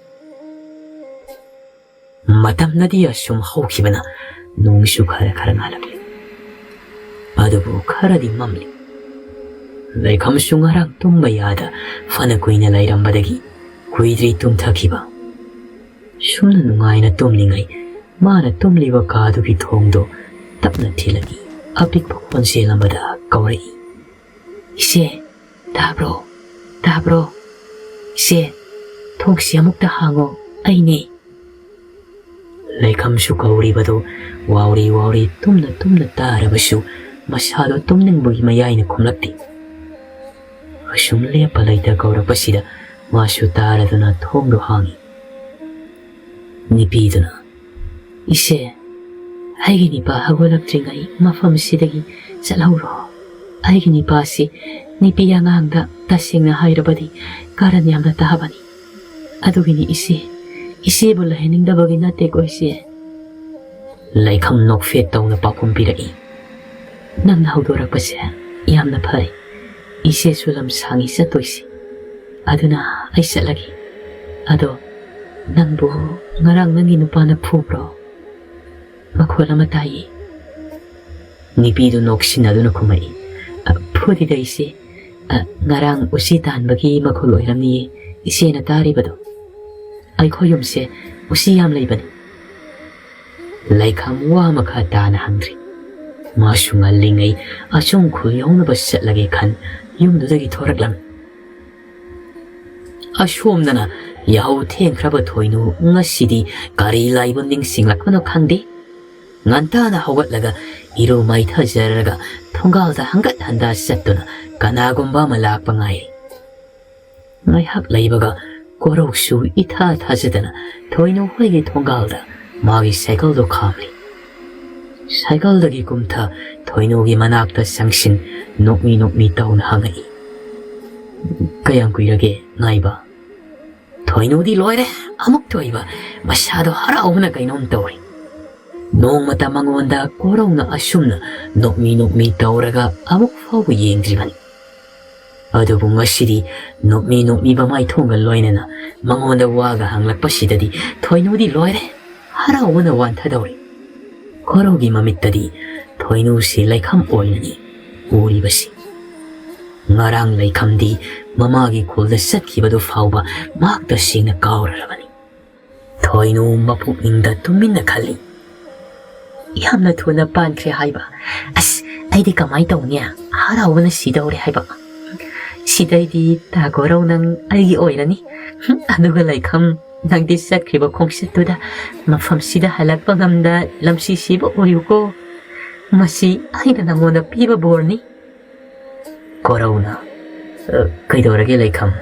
ꯃꯇꯝꯅꯗꯤ ꯑꯁꯨꯝ ꯍꯧꯈꯤꯕꯅ ꯅꯣꯡꯁꯨ ꯈꯔ ꯈꯔ ꯉꯥꯜꯂꯛꯂꯤ꯫ ꯑꯗꯨꯕꯨ ꯈꯔꯗꯤ ꯃꯝꯂꯤ꯫ ꯂꯩꯈꯝꯁꯨ ꯉꯔꯥꯡ ꯇꯨꯝꯕ ꯌꯥꯗ ꯐꯅ ꯀꯨꯏꯅ ꯂꯩꯔꯝꯕꯗꯒꯤ ꯀꯨꯏꯗ꯭ꯔꯤ ꯇꯨꯝꯊꯈꯤꯕ꯫ ꯁꯨꯝꯅ ꯅꯨꯡꯉꯥꯏꯅ ꯇꯨꯝꯂꯤꯉꯩ ꯃꯥꯅ ꯇꯨꯝꯂꯤꯕ ꯀꯥꯗꯨꯒꯤ ꯊꯣꯡꯗꯣ ꯇꯞꯅ ꯊꯤꯜꯂꯛꯏ꯫ ꯑꯄꯤꯛꯄ ꯈꯣꯟꯖꯦꯜ ꯑꯃꯗ ꯀꯧꯔꯛꯏ꯫ "ꯏꯆꯦ, ꯇꯥꯕ꯭ꯔꯣ? ꯇꯥꯕ꯭ꯔꯣ? ꯏꯆꯦ, ꯊꯣꯡꯁꯤ ꯑꯃꯨꯛꯇ ꯍꯥꯡꯉꯣ, ꯑꯩꯅꯦ꯫" ꯂꯩꯈꯝꯁꯨ ꯀꯧꯔꯤꯕꯗꯨ ꯋꯥꯎꯔꯤ ꯋꯥꯎꯔꯤ ꯇꯨꯝꯅ ꯇꯨꯝꯅ ꯇꯥꯔꯕꯁꯨ ꯃꯁꯥꯗꯣ ꯇꯨꯝꯅꯤꯡꯕꯒꯤ ꯃꯌꯥꯏꯅ ꯈꯨꯝꯂꯛꯇꯦ꯫ ꯑꯁꯨꯝ ꯂꯦꯞꯄ ꯂꯩꯇ ꯀꯧꯔꯛꯄꯁꯤꯗ ꯃꯥꯁꯨ ꯇꯥꯔꯗꯨꯅ ꯊꯣꯡꯗꯣ ꯍꯥꯡꯉꯤ꯫ ꯅꯨꯄꯤꯗꯨꯅ, "ꯏꯆꯦ, ꯑꯩꯒꯤ ꯅꯤꯄꯥ ꯍꯧꯒꯠꯂꯛꯇ꯭ꯔꯤꯉꯩ ꯃꯐꯝꯁꯤꯗꯒꯤ ꯆꯠꯍꯧꯔꯣ꯫ ꯑꯩꯒꯤ ꯅꯤꯄꯥꯁꯤ ꯅꯨꯄꯤ ꯑꯉꯥꯡꯗ ꯇꯁꯦꯡꯅ ꯍꯥꯏꯔꯕꯗꯤ ꯀꯔꯟ ꯌꯥꯝꯅ ꯇꯥꯕꯅꯤ꯫ ꯑꯗꯨꯒꯤꯅꯤ ꯏꯆꯦ, ꯏꯆꯦꯕꯨ ꯂꯩꯍꯟꯅꯤꯡꯗꯕꯒꯤ ꯅꯠꯇꯦꯀꯣ ꯏꯆꯦ꯫" ꯂꯩꯈꯝ ꯅꯣꯛꯐꯦꯠ ꯇꯧꯅ ꯄꯥꯎꯈꯨꯝ ꯄꯤꯔꯛꯏ꯫ "ꯅꯪꯅ ꯍꯧꯗꯣꯔꯛꯄꯁꯦ ꯌꯥꯝꯅ ꯐꯔꯦ꯫ ꯏꯆꯦꯁꯨ ꯂꯝ ꯁꯥꯡꯉꯤ ꯆꯠꯇꯣꯏꯁꯤ꯫ ꯑꯗꯨꯅ ꯑꯩ ꯆꯠꯂꯒꯦ꯫ ꯑꯗꯣ ꯅꯪꯕꯨ ꯉꯔꯥꯡ ꯅꯪꯒꯤ ꯅꯨꯄꯥꯅ ꯐꯨꯕ꯭ꯔꯣ? ꯃꯈꯣꯜ ꯑꯃ ꯇꯥꯏꯌꯦ꯫" ꯅꯨꯄꯤꯗꯨ ꯅꯣꯛꯁꯤꯟꯅꯗꯨꯅ ꯈꯨꯝꯃꯛꯏ꯫ "ꯑ, ꯐꯨꯗꯤꯗ ꯏꯆꯦ꯫ ꯑ, ꯉꯔꯥꯡ ꯎꯆꯤ ꯇꯥꯟꯕꯒꯤ ꯃꯈꯣꯜ ꯑꯣꯏꯔꯝꯅꯤꯌꯦ ꯏꯆꯦꯅ ꯇꯥꯔꯤꯕꯗꯣ꯫ ꯑꯩꯈꯣꯏ ꯌꯨꯝꯁꯦ ꯎꯆꯤ ꯌꯥꯝ ꯂꯩꯕꯅꯤ꯫" ꯂꯩꯈꯥꯝ ꯋꯥ ꯃꯈꯥ ꯇꯥꯅ ꯍꯪꯗ꯭ꯔꯤ꯫ ꯃꯥꯁꯨ ꯉꯜꯂꯤꯉꯩ ꯑꯆꯨꯝ ꯈꯨꯜ ꯌꯧꯅꯕ ꯆꯠꯂꯒꯦ ꯈꯟ ꯌꯨꯝꯗꯨꯗꯒꯤ ꯊꯣꯔꯛꯂꯝꯃꯤ꯫ ꯑꯁꯣꯝꯗꯅ ꯌꯥꯍꯧ ꯊꯦꯡꯈ꯭ꯔꯕ ꯊꯣꯏꯅꯨ ꯉꯁꯤꯗꯤ ꯀꯔꯤ ꯂꯥꯏꯕꯛ ꯅꯤꯡꯁꯤꯡꯂꯛꯄꯅꯣ ꯈꯪꯗꯦ꯫ ꯉꯟꯇꯥꯅ ꯍꯧꯒꯠꯂꯒ ꯏꯔꯨ ꯃꯥꯏꯊꯖꯔꯒ ꯊꯣꯡꯒꯥꯜꯗ ꯍꯪꯒꯠ ꯍꯟꯗꯥ ꯆꯠꯇꯨꯅ ꯀꯅꯥꯒꯨꯝꯕ ꯑꯃ ꯂꯥꯛꯄ ꯉꯥꯏꯔꯤ꯫ ꯉꯥꯏꯍꯥꯛ ꯂꯩꯕꯒ ꯀꯣꯔꯧꯁꯨ ꯏꯊꯥ ꯊꯥꯖꯗꯅ ꯊꯣꯏꯅꯨ ꯍꯣꯏꯒꯤ ꯊꯣꯡꯒꯥꯜꯗ ꯃꯥꯒꯤ ꯁꯥꯏꯀꯜꯗꯨ ꯈꯥꯝꯂꯤ꯫ ꯁꯥꯏꯀꯜꯗꯒꯤ ꯀꯨꯝꯊ ꯊꯣꯏꯅꯨꯒꯤ ꯃꯅꯥꯛꯇ ꯆꯪꯁꯤꯟ ꯅꯣꯛꯃꯤ ꯅꯣꯛꯃꯤ ꯇꯧꯅ ꯍꯪꯉꯛꯏ, "ꯀꯌꯥꯝ ꯀꯨꯏꯔꯒꯦ ꯉꯥꯏꯕ?" ꯊꯣꯏꯅꯨꯗꯤ ꯂꯣꯏꯔꯦ, ꯑꯃꯨꯛꯇ ꯑꯣꯏꯕ ꯃꯁꯥꯗꯣ ꯍꯔꯥꯎꯕꯅ ꯀꯩꯅꯣꯝ ꯇꯧꯔꯦ꯫ ꯅꯣꯡꯃꯇ ꯃꯉꯣꯟꯗ ꯀꯣꯔꯧꯅ ꯑꯁꯨꯝꯅ ꯅꯣꯛꯃꯤ ꯅꯣꯛꯃꯤ ꯇꯧꯔꯒ ꯑꯃꯨꯛ ꯐꯥꯎꯕ ꯌꯦꯡꯗ꯭ꯔꯤꯕꯅꯤ꯫ ꯑꯗꯨꯕꯨ ꯉꯁꯤꯗꯤ ꯅꯣꯛꯃꯤ ꯅꯣꯛꯃꯤꯕ ꯃꯥꯏꯊꯣꯡꯒ ꯂꯣꯏꯅꯅ ꯃꯉꯣꯟꯗ ꯋꯥꯒ ꯍꯪꯂꯛꯄꯁꯤꯗꯗꯤ ꯊꯣꯏꯅꯨꯗꯤ ꯂꯣꯏꯔꯦ, ꯍꯔꯥꯎꯕꯅ ꯋꯥꯟꯊꯗꯧꯔꯦ꯫ ꯀꯣꯔꯧꯒꯤ ꯃꯃꯤꯠꯇꯗꯤ ꯊꯣꯏꯅꯨꯁꯤ ꯂꯩꯈꯝ ꯑꯣꯏꯅꯅꯤ ꯎꯔꯤꯕꯁꯤ꯫ ꯉꯔꯥꯡ ꯂꯩꯈꯝꯗꯤ ꯃꯃꯥꯒꯤ ꯈꯨꯜꯗ ꯆꯠꯈꯤꯕꯗꯨ ꯐꯥꯎꯕ ꯃꯍꯥꯛ ꯇꯁꯦꯡꯅ ꯀꯥꯎꯔꯔꯕꯅꯤ꯫ ꯊꯣꯏꯅꯨ ꯃꯄꯨꯛꯅꯤꯡꯗ ꯇꯨꯃꯤꯟꯅ ꯈꯜꯂꯤ꯫ "ꯌꯥꯝꯅ ꯊꯨꯅ ꯄꯥꯟꯈ꯭ꯔꯦ ꯍꯥꯏꯕ꯫ ꯑꯁ, ꯑꯩꯗꯤ ꯀꯃꯥꯏ ꯇꯧꯅꯤ? ꯍꯔꯥꯎꯕꯅ ꯁꯤꯗꯧꯔꯦ ꯍꯥꯏꯕ꯫ ꯁꯤꯗꯩꯗꯤ ꯇꯥ ꯀꯣꯔꯧ ꯅꯪ ꯑꯩꯒꯤ ꯑꯣꯏꯔꯅꯤ꯫ ꯍꯨꯝ, ꯑꯗꯨꯒ ꯂꯩꯈꯝ, ꯅꯪꯗꯤ ꯆꯠꯈ꯭ꯔꯤꯕ ꯈꯣꯡꯆꯠꯇꯨꯗ ꯃꯐꯝꯁꯤꯗ ꯍꯜꯂꯛꯄ ꯉꯝꯗ ꯂꯝꯁꯤꯁꯤꯕ ꯑꯣꯏꯌꯨꯀꯣ꯫ ꯃꯁꯤ ꯑꯩꯅ ꯅꯪꯉꯣꯟꯗ ꯄꯤꯕ ꯕꯣꯔꯅꯤ꯫" ꯀꯣꯔꯧꯅ, "ꯑ, ꯀꯩꯗꯧꯔꯒꯦ ꯂꯩꯈꯝ?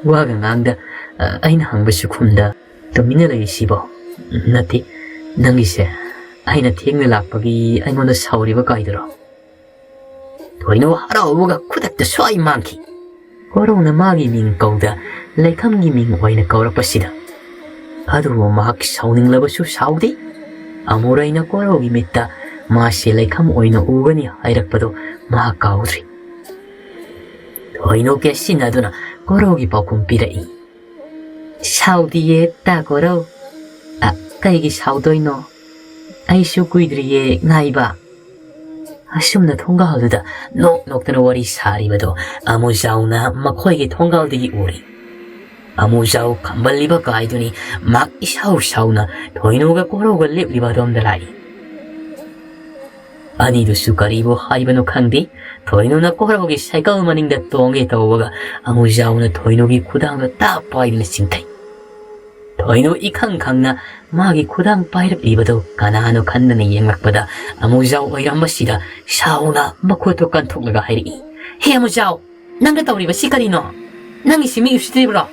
ꯋꯥꯒ ꯉꯥꯡꯗ, ꯑ, ꯑꯩꯅ ꯍꯪꯕꯁꯨ ꯈꯨꯝꯗ ꯇꯨꯃꯤꯟꯅ ꯂꯩꯔꯤꯁꯤꯕꯣ? ꯅꯠꯇꯦ, ꯅꯪꯒꯤꯁꯦ ꯑꯩꯅ ꯊꯦꯡꯅ ꯂꯥꯛꯄꯒꯤ ꯑꯩꯉꯣꯟꯗ ꯁꯥꯎꯔꯤꯕ ꯀꯥꯏꯗꯨꯔꯣ?" ꯊꯣꯏꯅꯨ ꯍꯔꯥꯎꯕꯒ ꯈꯨꯗꯛꯇ ꯁ꯭ꯋꯥꯏ ꯃꯥꯡꯈꯤ꯫ ꯀꯣꯔꯧꯅ ꯃꯥꯒꯤ ꯃꯤꯡ ꯀꯧꯗ ꯂꯩꯈꯝꯒꯤ ꯃꯤꯡ ꯑꯣꯏꯅ ꯀꯧꯔꯛꯄꯁꯤꯗ꯫ ꯑꯗꯨꯕꯨ ꯃꯍꯥꯛ ꯁꯥꯎꯅꯤꯡꯂꯕꯁꯨ ꯁꯥꯎꯗꯦ꯫ ꯑꯃꯨꯔꯩꯅ ꯀꯣꯔꯧꯒꯤ ꯃꯤꯠꯇ ꯃꯥꯁꯤ ꯂꯩꯈꯝ ꯑꯣꯏꯅ ꯎꯒꯅꯤ ꯍꯥꯏꯔꯛꯄꯗꯨ ꯃꯍꯥꯛ ꯀꯥꯎꯗ꯭ꯔꯤ꯫ ꯊꯣꯏꯅꯨ ꯀꯦꯁꯤꯟꯅꯗꯨꯅ ꯀꯣꯔꯧꯒꯤ ꯄꯥꯎꯈꯨꯝ ꯄꯤꯔꯛꯏ꯫ "ꯁꯥꯎꯗꯤꯌꯦ ꯇꯥ ꯀꯣꯔꯧ꯫ ꯑ, ꯀꯩꯒꯤ ꯁꯥꯎꯗꯣꯏꯅꯣ? ꯑꯩꯁꯨ ꯀꯨꯏꯗ꯭ꯔꯤꯌꯦ ꯉꯥꯏꯕ꯫" ꯑꯁꯨꯝꯅ ꯊꯣꯡꯒꯥꯜꯗꯨꯗ ꯅꯣꯛ ꯅꯣꯛꯇꯅ ꯋꯥꯔꯤ ꯁꯥꯔꯤꯕꯗꯣ ꯑꯃꯨꯖꯥꯎꯅ ꯃꯈꯣꯏꯒꯤ ꯊꯣꯡꯒꯥꯜꯗꯒꯤ ꯎꯔꯤ꯫ ꯑꯃꯨꯖꯥꯎ ꯈꯝꯕꯜꯂꯤꯕ ꯀꯥꯏꯗꯨꯅꯤ ꯃꯍꯥꯛ ꯏꯁꯥꯎ ꯁꯥꯎꯅ ꯊꯣꯏꯅꯨꯒ ꯀꯣꯔꯧꯒ ꯂꯦꯞꯂꯤꯕ ꯑꯗꯣꯝꯗ ꯂꯥꯛꯏ꯫ ꯑꯅꯤꯗꯨꯁꯨ ꯀꯔꯤꯕꯨ ꯍꯥꯏꯕꯅꯣ ꯈꯪꯗꯦ, ꯊꯣꯏꯅꯨꯅ ꯀꯣꯔꯧꯒꯤ ꯁꯥꯏꯀꯜ ꯃꯅꯤꯡꯗ ꯇꯣꯡꯒꯦ ꯇꯧꯕꯒ ꯑꯃꯨꯖꯥꯎꯅ ꯊꯣꯏꯅꯨꯒꯤ ꯈꯨꯗꯥꯡꯗ ꯇꯥꯞ ꯄꯥꯏꯗꯨꯅ ꯆꯤꯡꯊꯩ꯫ ꯊꯣꯏꯅꯨ ꯏꯈꯪ ꯈꯪꯅ ꯃꯥꯒꯤ ꯈꯨꯗꯥꯡ ꯄꯥꯏꯔꯛꯂꯤꯕꯗꯨ ꯀꯅꯥꯅꯣ ꯈꯟꯗꯅ ꯌꯦꯡꯂꯛꯄꯗ ꯑꯃꯨꯖꯥꯎ ꯑꯣꯏꯔꯝꯕꯁꯤꯗ ꯁꯥꯎꯅ ꯃꯈꯨꯠꯇꯨ ꯀꯟꯊꯣꯛꯂꯒ ꯍꯥꯏꯔꯛꯏ, "ꯍꯦ ꯑꯃꯨꯖꯥꯎ, ꯅꯪꯅ ꯇꯧꯔꯤꯕꯁꯤ ꯀꯔꯤꯅꯣ?" ꯅꯪꯒꯤꯁꯤ ꯃꯤ ꯎꯁꯤꯠꯇ꯭ꯔꯤꯕ꯭ꯔꯣ?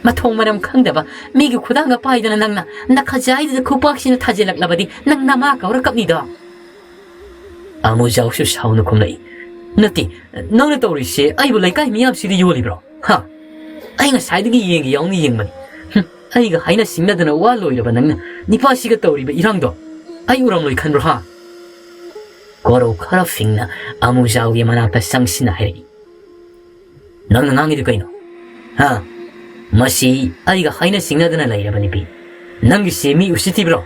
ꯃꯊꯣꯡ ꯃꯔꯝ ꯈꯪꯗꯕ ꯃꯤꯒꯤ ꯈꯨꯗꯥꯡꯒ ꯄꯥꯏꯗꯅ ꯅꯪꯅ ꯅꯈꯖꯥꯏꯗꯨꯗ ꯈꯨꯄꯥꯛꯁꯤꯅ ꯊꯥꯖꯤꯜꯂꯛꯂꯕꯗꯤ ꯅꯪ ꯅꯃꯥ ꯀꯧꯔ ꯀꯞꯅꯤꯗꯣ꯫ ꯑꯃꯨꯖꯥꯎꯁꯨ ꯁꯥꯎꯅ ꯈꯨꯝꯂꯛꯏ, "ꯅꯠꯇꯦ, ꯅꯪꯅ ꯇꯧꯔꯤꯁꯦ ꯑꯩꯕꯨ ꯂꯩꯀꯥꯏ ꯃꯤꯌꯥꯝꯁꯤꯗ ꯌꯣꯜꯂꯤꯕ꯭ꯔꯣ? ꯍꯥ? ꯑꯩ ꯉꯁꯥꯏꯗꯒꯤ ꯌꯦꯡꯒꯦ ꯌꯥꯎꯅ ꯌꯦꯡꯕꯅꯤ꯫ ꯍꯨꯝ, ꯑꯩꯒ ꯍꯥꯏꯅ ꯁꯤꯡꯅꯗꯅ ꯋꯥ ꯂꯣꯏꯔꯕ ꯅꯪꯅ ꯅꯤꯄꯥꯁꯤꯒ ꯇꯧꯔꯤꯕ ꯏꯔꯥꯡꯗꯣ ꯑꯩ ꯎꯔꯝꯂꯣꯏ ꯈꯟꯕ꯭ꯔꯣ, ꯍꯥ?" ꯀꯣꯔꯧ ꯈꯔ ꯐꯤꯡꯅ ꯑꯃꯨꯖꯥꯎꯒꯤ ꯃꯅꯥꯛꯇ ꯆꯪꯁꯤꯟꯅ ꯍꯥꯏꯔꯛꯏ, "ꯅꯪꯅ ꯉꯥꯡꯉꯤꯗꯨ ꯀꯩꯅꯣ? ꯍꯥ? ꯃꯁꯤ ꯑꯩꯒ ꯍꯥꯏꯅ ꯁꯤꯡꯅꯗꯅ ꯂꯩꯔꯕ ꯅꯨꯄꯤ꯫ ꯅꯪꯒꯤꯁꯤ ꯃꯤ ꯎꯁꯤꯠꯇꯤꯕ꯭ꯔꯣ?"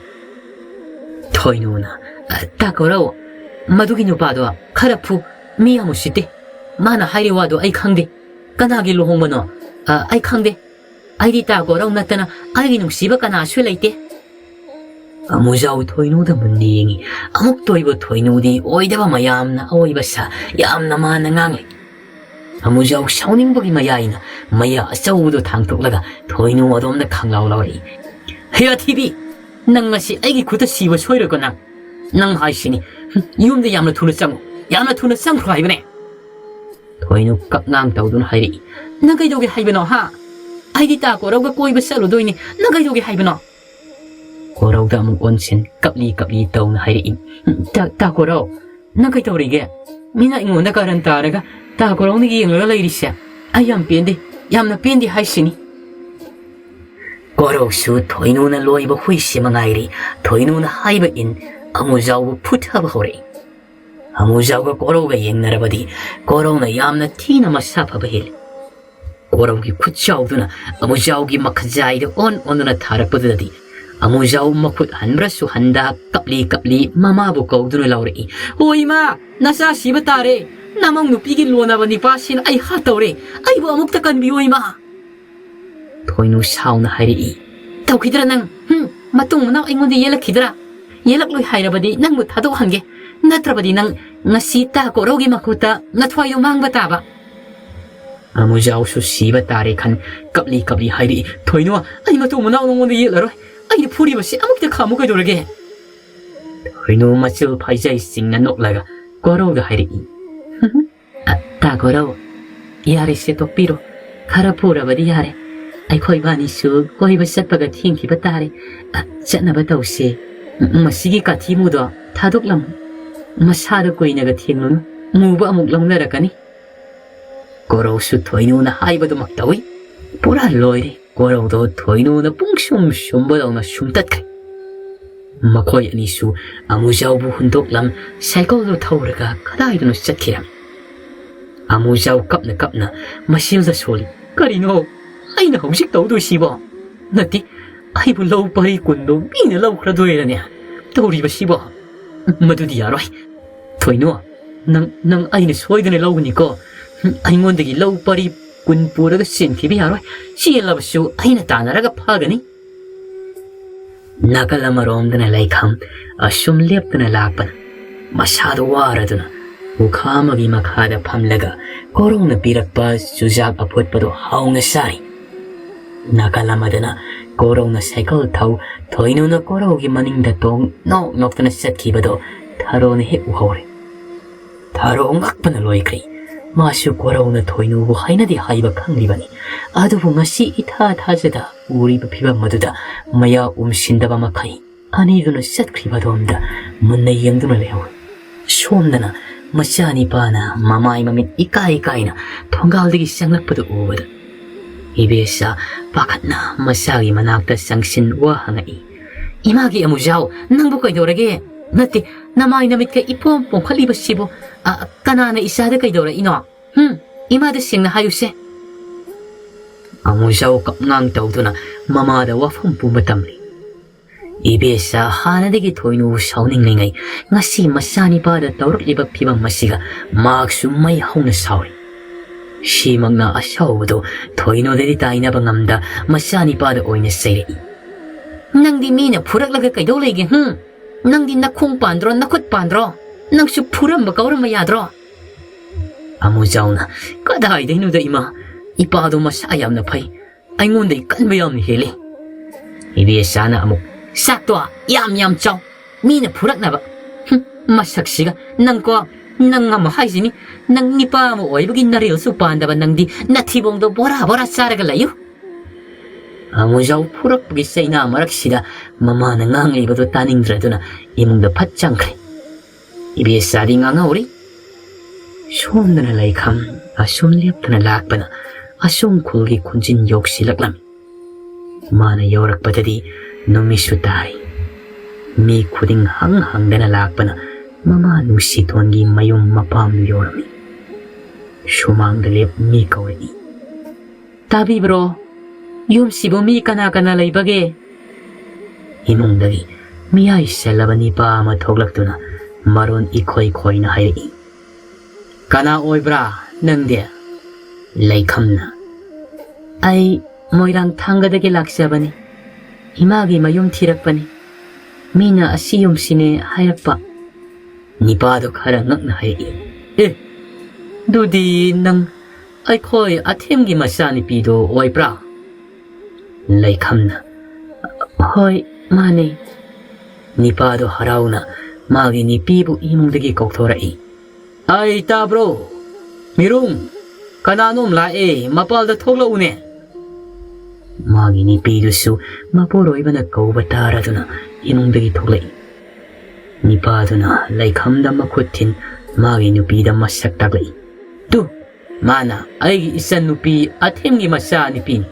ꯊꯣꯏꯅꯨꯅ, "ꯑ, ꯇꯥ ꯀꯣꯔꯧ, ꯃꯗꯨꯒꯤ ꯅꯨꯄꯥꯗꯣ ꯈꯔ ꯐꯨ, ꯃꯤ ꯌꯥꯝ ꯎꯁꯤꯠꯇꯦ꯫ ꯃꯥꯅ ꯍꯥꯏꯔꯤ ꯋꯥꯗꯣ ꯑꯩ ꯈꯪꯗꯦ꯫ ꯀꯅꯥꯒꯤ ꯂꯨꯍꯣꯡꯕꯅꯣ? ꯑ, ꯑꯩ ꯈꯪꯗꯦ꯫ ꯑꯩꯗꯤ ꯇꯥ ꯀꯣꯔꯧ ꯅꯠꯇꯅ ꯑꯩꯒꯤ ꯅꯨꯡꯁꯤꯕ ꯀꯅꯥꯁꯨ ꯂꯩꯇꯦ꯫" ꯑꯃꯨꯖꯥꯎ ꯊꯣꯏꯅꯨꯗ ꯃꯨꯟꯅ ꯌꯦꯡꯉꯤ꯫ ꯑꯃꯨꯛꯇ ꯑꯣꯏꯕ ꯊꯣꯏꯅꯨꯗꯤ ꯑꯣꯏꯗꯕ ꯃꯌꯥꯝꯅ ꯑꯣꯏꯕ ꯁꯥ ꯌꯥꯝꯅ ꯃꯥꯟꯅ ꯉꯥꯡꯂꯤ꯫ ꯑꯃꯨꯖꯥꯎ ꯁꯥꯎꯅꯤꯡꯕꯒꯤ ꯃꯌꯥꯏꯅ ꯃꯌꯥ ꯑꯆꯧꯕꯗꯨ ꯊꯥꯡꯇꯣꯛꯂꯒ ꯊꯣꯏꯅꯨ ꯑꯗꯣꯝꯗ ꯈꯪꯂꯥꯎ ꯂꯥꯎꯔꯛꯏ꯫ "ꯍꯦ ꯑꯊꯤꯕꯤ, ꯅꯪ ꯉꯁꯤ ꯑꯩꯒꯤ ꯈꯨꯠꯇ ꯁꯤꯕ ꯁꯣꯏꯔꯣꯏꯀꯣ ꯅꯪ? ꯅꯪ ꯍꯥꯏꯁꯤꯅꯤ, ꯍꯨꯝ, ꯌꯨꯝꯗ ꯌꯥꯝꯅ ꯊꯨꯅ ꯆꯪꯉꯨ, ꯌꯥꯝꯅ ꯊꯨꯅ ꯆꯪꯈ꯭ꯔꯣ ꯍꯥꯏꯕꯅꯦ꯫" ꯊꯣꯏꯅꯨ ꯀꯛꯉꯥꯡ ꯇꯧꯗꯨꯅ ꯍꯥꯏꯔꯛꯏ, "ꯅꯪ ꯀꯩꯗꯧꯒꯦ ꯍꯥꯏꯕꯅꯣ, ꯍꯥ? ꯑꯩꯗꯤ ꯇꯥ ꯀꯣꯔꯧꯒ ꯀꯣꯏꯕ ꯆꯠꯂꯨꯗꯣꯏꯅꯤ, ꯅꯪ ꯀꯩꯗꯧꯒꯦ ꯍꯥꯏꯕꯅꯣ?" ꯀꯣꯔꯧꯗ ꯑꯃꯨꯛ ꯑꯣꯟꯁꯤꯟ ꯀꯞꯂꯤ ꯀꯞꯂꯤ ꯇꯧꯅ ꯍꯥꯏꯔꯛꯏ, "ꯇꯥ, ꯇꯥ ꯀꯣꯔꯧ, ꯅꯪ ꯀꯩꯗꯧꯔꯤꯒꯦ? ꯃꯤꯅ ꯑꯩꯉꯣꯟꯗ ꯀꯔꯟ ꯇꯥꯔꯒ ꯇꯥ ꯀꯣꯔꯧꯅ ꯌꯦꯡꯂꯒ ꯂꯩꯔꯤꯁꯦ ꯑꯩ ꯌꯥꯝ ꯄꯦꯟꯗꯦ, ꯌꯥꯝꯅ ꯄꯦꯟꯗꯦ ꯍꯥꯏꯁꯤꯅꯤ꯫" ꯀꯣꯔꯧꯁꯨ ꯊꯣꯏꯅꯨꯅ ꯂꯣꯏꯕ ꯍꯨꯏꯁꯤ ꯃꯉꯥꯏꯔꯤ꯫ ꯊꯣꯏꯅꯨꯅ ꯍꯥꯏꯕ ꯏꯟ ꯑꯃꯨꯖꯥꯎꯕꯨ ꯐꯨꯊꯕ ꯍꯧꯔꯛꯏ꯫ ꯑꯃꯨꯖꯥꯎꯒ ꯀꯣꯔꯧꯒ ꯌꯦꯡꯅꯔꯕꯗꯤ ꯀꯣꯔꯧꯅ ꯌꯥꯝꯅ ꯊꯤꯅ ꯃꯁꯥ ꯐꯕ ꯍꯦꯜꯂꯤ꯫ ꯀꯣꯔꯧꯒꯤ ꯈꯨꯠ ꯆꯥꯎꯗꯨꯅ ꯑꯃꯨꯖꯥꯎꯒꯤ ꯃꯈꯖꯥꯏꯗ ꯑꯣꯟ ꯑꯣꯟꯗꯨꯅ ꯊꯥꯔꯛꯄꯗꯨꯗꯗꯤ ꯑꯃꯨꯖꯥꯎ ꯃꯈꯨꯠ ꯍꯟꯕ꯭ꯔꯁꯨ ꯍꯟꯗ ꯀꯞꯂꯤ ꯀꯞꯂꯤ ꯃꯃꯥꯕꯨ ꯀꯧꯗꯨꯅ ꯂꯥꯎꯔꯛꯏ, "ꯑꯣ ꯏꯃꯥ, ꯅꯆꯥ ꯁꯤꯕ ꯇꯥꯔꯦ꯫ ꯅꯃꯧ ꯅꯨꯄꯤꯒꯤ ꯂꯣꯟꯅꯕ ꯅꯤꯄꯥꯁꯤꯅ ꯑꯩ ꯍꯥꯠꯇꯧꯔꯦ꯫ ꯑꯩꯕꯨ ꯑꯃꯨꯛꯇ ꯀꯟꯕꯤꯌꯨ ꯏꯃꯥ꯫" ꯊꯣꯏꯅꯨ ꯁꯥꯎꯅ ꯍꯥꯏꯔꯛꯏ, "ꯇꯧꯈꯤꯗ꯭ꯔꯥ ꯅꯪ? ꯍꯨꯝ, ꯃꯇꯨꯡ ꯃꯅꯥꯎ ꯑꯩꯉꯣꯟꯗ ꯌꯦꯜꯂꯛꯈꯤꯗ꯭ꯔꯥ? ꯌꯦꯜꯂꯛꯂꯣꯏ ꯍꯥꯏꯔꯕꯗꯤ ꯅꯪꯕꯨ ꯊꯥꯗꯣꯛꯍꯟꯒꯦ꯫ ꯅꯠꯇ꯭ꯔꯕꯗꯤ ꯅꯪ ꯉꯁꯤ ꯇꯥ ꯀꯣꯔꯧꯒꯤ ꯃꯈꯨꯠꯇ ꯅꯊ꯭ꯋꯥꯏꯗꯣ ꯃꯥꯡꯕ ꯇꯥꯕ꯫" ꯑꯃꯨꯖꯥꯎꯁꯨ ꯁꯤꯕ ꯇꯥꯔꯦ ꯈꯟ ꯀꯞꯂꯤ ꯀꯞꯂꯤ ꯍꯥꯏꯔꯛꯏ, "ꯊꯣꯏꯅꯨ, ꯑꯩ ꯃꯇꯨꯡ ꯃꯅꯥꯎ ꯅꯉꯣꯟꯗ ꯌꯦꯠꯂꯔꯣꯏ꯫ ꯑꯩꯅ ꯐꯨꯔꯤꯕꯁꯤ ꯑꯃꯨꯛꯇ ꯈꯥꯝꯃꯨ ꯀꯩꯗꯧꯔꯒꯦ?" ꯊꯣꯏꯅꯨ ꯃꯆꯤꯜ ꯐꯩꯖꯩ ꯆꯤꯡꯅ ꯅꯣꯛꯂꯒ ꯀꯣꯔꯧꯗ ꯍꯥꯏꯔꯛꯏ, "ꯑ, ꯇꯥ ꯀꯣꯔꯧ, ꯌꯥꯔꯦꯁꯦ ꯇꯣꯛꯄꯤꯔꯣ꯫ ꯈꯔ ꯄꯨꯔꯕꯗꯤ ꯌꯥꯔꯦ꯫ ꯑꯩꯈꯣꯏ ꯏꯕꯥꯅꯤꯁꯨ ꯀꯣꯏꯕ ꯆꯠꯄꯒ ꯊꯦꯡꯈꯤꯕ ꯇꯥꯔꯦ꯫ ꯑ, ꯆꯠꯅꯕ ꯇꯧꯁꯦ꯫ ꯃꯁꯤꯒꯤ ꯀꯥꯊꯤꯃꯨꯗꯣ ꯊꯥꯗꯣꯛꯂꯝꯃꯨ꯫ ꯃꯁꯥꯗ ꯀꯨꯏꯅꯒ ꯊꯦꯡꯂꯨꯅꯨ꯫ ꯃꯨꯕ ꯑꯃꯨꯛ ꯂꯧꯅꯔꯛꯀꯅꯤ꯫ ꯀꯣꯔꯧꯁꯨ ꯊꯣꯏꯅꯨꯅ ꯍꯥꯏꯕꯗꯨꯃꯛ ꯇꯧꯏ꯫ ꯄꯨꯔꯥ ꯂꯣꯏꯔꯦ꯫ ꯀꯣꯔꯧꯗꯣ ꯊꯣꯏꯅꯨꯅ ꯄꯨꯡꯁꯨꯝ ꯁꯨꯝꯕꯗꯧꯅ ꯁꯨꯝꯇꯠꯈ꯭ꯔꯦ꯫ ꯃꯈꯣꯏ ꯑꯅꯤꯁꯨ ꯑꯃꯨꯖꯥꯎꯕꯨ ꯍꯨꯟꯗꯣꯛꯂꯝ ꯁꯥꯏꯀꯜꯗꯨ ꯊꯧꯔꯒ ꯀꯗꯥꯏꯗꯅꯣ ꯆꯠꯈꯤꯔꯝꯃꯤ꯫ ꯑꯃꯨꯖꯥꯎ ꯀꯞꯅ ꯀꯞꯅ ꯃꯁꯤꯜꯗ ꯁꯣꯜꯂꯤ꯫ "ꯀꯔꯤꯅꯣ ꯑꯩꯅ ꯍꯧꯖꯤꯛ ꯇꯧꯗꯣꯏꯁꯤꯕꯣ? ꯅꯠꯇꯦ, ꯑꯩꯕꯨ ꯂꯧ ꯄꯔꯤ ꯀꯨꯟꯗꯣ ꯃꯤꯅ ꯂꯧꯈ꯭ꯔꯗꯣꯏꯔꯅꯦ ꯇꯧꯔꯤꯕꯁꯤꯕꯣ? ꯃꯗꯨꯗꯤ ꯌꯥꯔꯣꯏ꯫ ꯊꯣꯏꯅꯣ, ꯅꯪ, ꯅꯪ ꯑꯩꯅ ꯁꯣꯏꯗꯅ ꯂꯧꯒꯅꯤꯀꯣ꯫ ꯑꯩꯉꯣꯟꯗꯒꯤ ꯂꯧ ꯄꯔꯤ ꯀꯨꯟ ꯄꯨꯔꯒ ꯆꯦꯟꯈꯤꯕ ꯌꯥꯔꯣꯏ꯫ ꯆꯦꯜꯂꯕꯁꯨ ꯑꯩꯅ ꯇꯥꯟꯅꯔꯒ ꯐꯥꯒꯅꯤ꯫" ꯅꯥꯀꯜ ꯑꯃꯔꯣꯝꯗꯅ ꯂꯩꯈꯝ ꯑꯁꯨꯝ ꯂꯦꯞꯇꯨꯅ ꯂꯥꯛꯄꯅ ꯃꯁꯥꯗꯨ ꯋꯥꯔꯗꯨꯅ ꯎꯈꯥ ꯑꯃꯒꯤ ꯃꯈꯥꯗ ꯐꯝꯂꯒ ꯀꯣꯔꯧꯅ ꯄꯤꯔꯛꯄ ꯆꯨꯖꯥꯛ ꯑꯐꯨꯠꯄꯗꯨ ꯍꯥꯎꯅ ꯆꯥꯔꯤ꯫ ꯅꯥꯀꯜ ꯑꯃꯗꯅ ꯀꯣꯔꯧꯅ ꯁꯥꯏꯀꯜ ꯊꯧ, ꯊꯣꯏꯅꯨꯅ ꯀꯣꯔꯧꯒꯤ ꯃꯅꯤꯡꯗ ꯇꯣꯡ ꯅꯣꯛ ꯅꯣꯛꯇꯅ ꯆꯠꯈꯤꯕꯗꯨ ꯊꯔꯣꯅ ꯍꯦꯛ ꯎꯍꯧꯔꯦ꯫ ꯊꯔꯣ ꯉꯛꯄꯅ ꯂꯣꯏꯈ꯭ꯔꯦ꯫ ꯃꯥꯁꯨ ꯀꯣꯔꯧꯅ ꯊꯣꯏꯅꯨꯕꯨ ꯍꯥꯏꯅꯗꯦ ꯍꯥꯏꯕ ꯈꯪꯂꯤꯕꯅꯤ꯫ ꯑꯗꯨꯕꯨ ꯉꯁꯤ ꯏꯊꯥ ꯊꯥꯖꯗ ꯎꯔꯤꯕ ꯐꯤꯚꯝ ꯑꯗꯨꯗ ꯃꯌꯥ ꯎꯝꯁꯤꯟꯗꯕ ꯃꯈꯩ ꯑꯅꯤꯗꯨꯅ ꯆꯠꯈ꯭ꯔꯤꯕ ꯑꯗꯣꯝꯗ ꯃꯨꯟꯅ ꯌꯦꯡꯗꯨꯅ ꯂꯩꯍꯧꯏ꯫ ꯁꯣꯝꯗꯅ ꯃꯆꯥꯅꯤꯄꯥꯅ ꯃꯃꯥꯏ ꯃꯃꯤꯠ ꯏꯀꯥꯏ ꯏꯀꯥꯏꯅ ꯊꯣꯡꯒꯥꯜꯗꯒꯤ ꯆꯪꯂꯛꯄꯗꯨ ꯎꯕꯗ ꯏꯕꯦꯆꯥ ꯄꯥꯈꯠꯅ ꯃꯆꯥꯒꯤ ꯃꯅꯥꯛꯇ ꯆꯪꯁꯤꯟ ꯋꯥ ꯍꯪꯉꯛꯏ꯫ "ꯏꯃꯥꯒꯤ ꯑꯃꯨꯖꯥꯎ, ꯅꯪꯕꯨ ꯀꯩꯗꯧꯔꯒꯦ? ꯅꯠꯇꯦ, ꯅꯃꯥꯏ ꯅꯃꯤꯠꯀ ꯏꯄꯣꯝ ꯄꯣꯝꯈꯠꯂꯤꯕꯁꯤꯕꯨ, ꯑ, ꯀꯅꯥꯅ ꯏꯆꯥꯗ ꯀꯩꯗꯧꯔꯛꯏꯅꯣ? ꯍꯨꯝ, ꯏꯃꯥꯗ ꯁꯦꯡꯅ ꯍꯥꯏꯌꯨꯁꯦ꯫" ꯑꯃꯨꯖꯥꯎ ꯀꯞꯉꯥꯡ ꯇꯧꯗꯨꯅ ꯃꯃꯥꯗ ꯋꯥꯐꯝ ꯄꯨꯝꯕ ꯇꯝꯂꯤ꯫ ꯏꯕꯦꯆꯥ ꯍꯥꯟꯅꯗꯒꯤ ꯊꯣꯏꯅꯨ ꯁꯥꯎꯅꯤꯡꯂꯤꯉꯩ ꯉꯁꯤ ꯃꯆꯥꯅꯤꯄꯥꯗ ꯇꯧꯔꯛꯂꯤꯕ ꯐꯤꯕꯝ ꯑꯁꯤꯒ ꯃꯍꯥꯛꯁꯨ ꯃꯩ ꯍꯧꯅ ꯁꯥꯎꯔꯤ꯫ ꯁꯤꯃꯛꯅ ꯑꯁꯥꯎꯕꯗꯨ ꯊꯣꯏꯅꯨꯗꯗꯤ ꯇꯥꯏꯅꯕ ꯉꯝꯗ ꯃꯆꯥꯅꯤꯄꯥꯗ ꯑꯣꯏꯅ ꯆꯩꯔꯛꯏ꯫ "ꯅꯪꯗꯤ ꯃꯤꯅ ꯐꯨꯔꯛꯂꯒ ꯀꯩꯗꯧ ꯂꯩꯒꯦ, ꯍꯨꯝ? ꯅꯪꯗꯤ ꯅꯈꯣꯡ ꯄꯥꯟꯗ꯭ꯔꯣ, ꯅꯈꯨꯠ ꯄꯥꯟꯗ꯭ꯔꯣ? ꯅꯪꯁꯨ ꯐꯨꯔꯝꯕ ꯀꯧꯔꯝꯕ ꯌꯥꯗ꯭ꯔꯣ?" ꯑꯃꯨꯖꯥꯎꯅ, "ꯀꯗꯥꯏꯗꯩꯅꯣꯗ ꯏꯃꯥ, ꯏꯄꯥꯗꯣ ꯃꯁꯥ ꯌꯥꯝꯅ ꯐꯩ, ꯑꯩꯉꯣꯟꯗꯩ ꯀꯟꯕ ꯌꯥꯝꯅ ꯍꯦꯜꯂꯤ꯫" ꯏꯕꯦꯆꯥꯅ ꯑꯃꯨꯛ, "ꯆꯥꯛꯇꯣ ꯌꯥꯝ ꯌꯥꯝ ꯆꯥꯎ, ꯃꯤꯅ ꯐꯨꯔꯛꯅꯕ꯫ ꯍꯨꯝ, ꯃꯁꯛꯁꯤꯒ ꯅꯪꯀꯣ, ꯅꯪ ꯑꯃ ꯍꯥꯏꯁꯤꯅꯤ, ꯅꯪ ꯅꯤꯄꯥ ꯑꯃ ꯑꯣꯏꯕꯒꯤ ꯅꯔꯦꯜꯁꯨ ꯄꯥꯟꯗꯕ ꯅꯪꯗꯤ ꯅꯊꯤꯕꯣꯡꯗꯣ ꯕꯣꯔꯥ ꯕꯣꯔꯥ ꯆꯥꯔꯒ ꯂꯩꯌꯨ꯫ ꯑꯃꯨꯖꯥꯎ ꯐꯨꯔꯛꯄꯒꯤ ꯆꯩꯅꯥ ꯃꯔꯛꯁꯤꯗ ꯃꯃꯥꯅ ꯉꯥꯡꯂꯤꯕꯗꯨ ꯇꯥꯅꯤꯡꯗ꯭ꯔꯗꯨꯅ ꯏꯃꯨꯡꯗ ꯐꯠ ꯆꯪꯈ꯭ꯔꯦ꯫ ꯏꯕꯦꯆꯥꯗꯤ ꯉꯥꯡꯍꯧꯔꯤ꯫ ꯁꯣꯝꯗꯅ ꯂꯩꯈꯝ ꯑꯁꯨꯝ ꯂꯦꯞꯇꯅ ꯂꯥꯛꯄꯅ ꯑꯁꯣꯝ ꯈꯨꯜꯒꯤ ꯈꯨꯟꯖꯤꯟ ꯌꯧꯁꯤꯜꯂꯛꯂꯝꯃꯤ꯫ ꯃꯥꯅ ꯌꯧꯔꯛꯄꯗꯗꯤ ꯅꯨꯃꯤꯠꯁꯨ ꯇꯥꯔꯤ꯫ ꯃꯤ ꯈꯨꯗꯤꯡ ꯍꯪ ꯍꯪꯗꯅ ꯂꯥꯛꯄꯅ ꯃꯃꯥ ꯅꯨꯡꯁꯤꯊꯣꯟꯒꯤ ꯃꯌꯨꯝ ꯃꯄꯥꯝꯗꯨ ꯌꯧꯔꯝꯃꯤ꯫ ꯁꯨꯃꯥꯡꯗ ꯂꯦꯞ ꯃꯤ ꯀꯧꯔꯛꯏ꯫ "ꯇꯥꯕꯤꯕ꯭ꯔꯣ? ꯌꯨꯝꯁꯤꯕꯨ ꯃꯤ ꯀꯅꯥ ꯀꯅꯥ ꯂꯩꯕꯒꯦ?" ꯏꯃꯨꯡꯗꯒꯤ ꯃꯤꯌꯥꯏ ꯆꯜꯂꯕ ꯅꯤꯄꯥ ꯑꯃ ꯊꯣꯛꯂꯛꯇꯨꯅ ꯃꯔꯣꯟ ꯏꯈꯣꯏ ꯈꯣꯏꯅ ꯍꯥꯏꯔꯛꯏ꯫ "ꯀꯅꯥ ꯑꯣꯏꯕ꯭ꯔꯥ ꯅꯪꯗꯤ?" ꯂꯩꯈꯝꯅ, "ꯑꯩ ꯃꯣꯏꯔꯥꯡ ꯊꯥꯡꯒꯗꯒꯤ ꯂꯥꯛꯆꯕꯅꯤ꯫ ꯏꯃꯥꯒꯤ ꯃꯌꯨꯝ ꯊꯤꯔꯛꯄꯅꯤ꯫ ꯃꯤꯅ ꯑꯁꯤ ꯌꯨꯝꯁꯤꯅꯦ ꯍꯥꯏꯔꯛꯄ꯫" ꯅꯤꯄꯥꯗꯨ ꯈꯔ ꯉꯛꯅ ꯍꯥꯏꯔꯛꯏ꯫ "ꯑꯦ, ꯑꯗꯨꯗꯤ ꯅꯪ ꯑꯩꯈꯣꯏ ꯑꯊꯦꯝꯒꯤ ꯃꯆꯥꯅꯨꯄꯤꯗꯣ ꯑꯣꯏꯕ꯭ꯔꯥ?" ꯂꯩꯈꯝꯅ, "ꯍꯣꯏ, ꯃꯥꯅꯦ꯫" ꯅꯤꯄꯥꯗꯣ ꯍꯔꯥꯎꯅ ꯃꯥꯒꯤ ꯅꯨꯄꯤꯕꯨ ꯏꯃꯨꯡꯗꯒꯤ ꯀꯧꯊꯣꯔꯛꯏ꯫ "ꯑꯩ, ꯇꯥꯕ꯭ꯔꯣ? ꯃꯤꯔꯨꯡ, ꯀꯅꯥꯅꯣꯝ ꯂꯥꯛꯑꯦ, ꯃꯄꯥꯜꯗ ꯊꯣꯛꯂꯛꯎꯅꯦ꯫" ꯃꯥꯒꯤ ꯅꯨꯄꯤꯗꯨꯁꯨ ꯃꯄꯨꯔꯣꯏꯕꯅ ꯀꯧꯕ ꯇꯥꯔꯗꯨꯅ ꯏꯃꯨꯡꯗꯒꯤ ꯊꯣꯛꯂꯛꯏ꯫ ꯅꯤꯄꯥꯗꯨꯅ ꯂꯩꯈꯝꯗ ꯃꯈꯨꯠ ꯊꯤꯟ ꯃꯥꯒꯤ ꯅꯨꯄꯤꯗ ꯃꯁꯛ ꯇꯥꯛꯂꯛꯏ꯫ "ꯇꯨ, ꯃꯥꯅ ꯑꯩꯒꯤ ꯏꯆꯟ ꯅꯨꯄꯤ ꯑꯊꯦꯝꯒꯤ ꯃꯆꯥ ꯅꯨꯄꯤꯅꯤ꯫"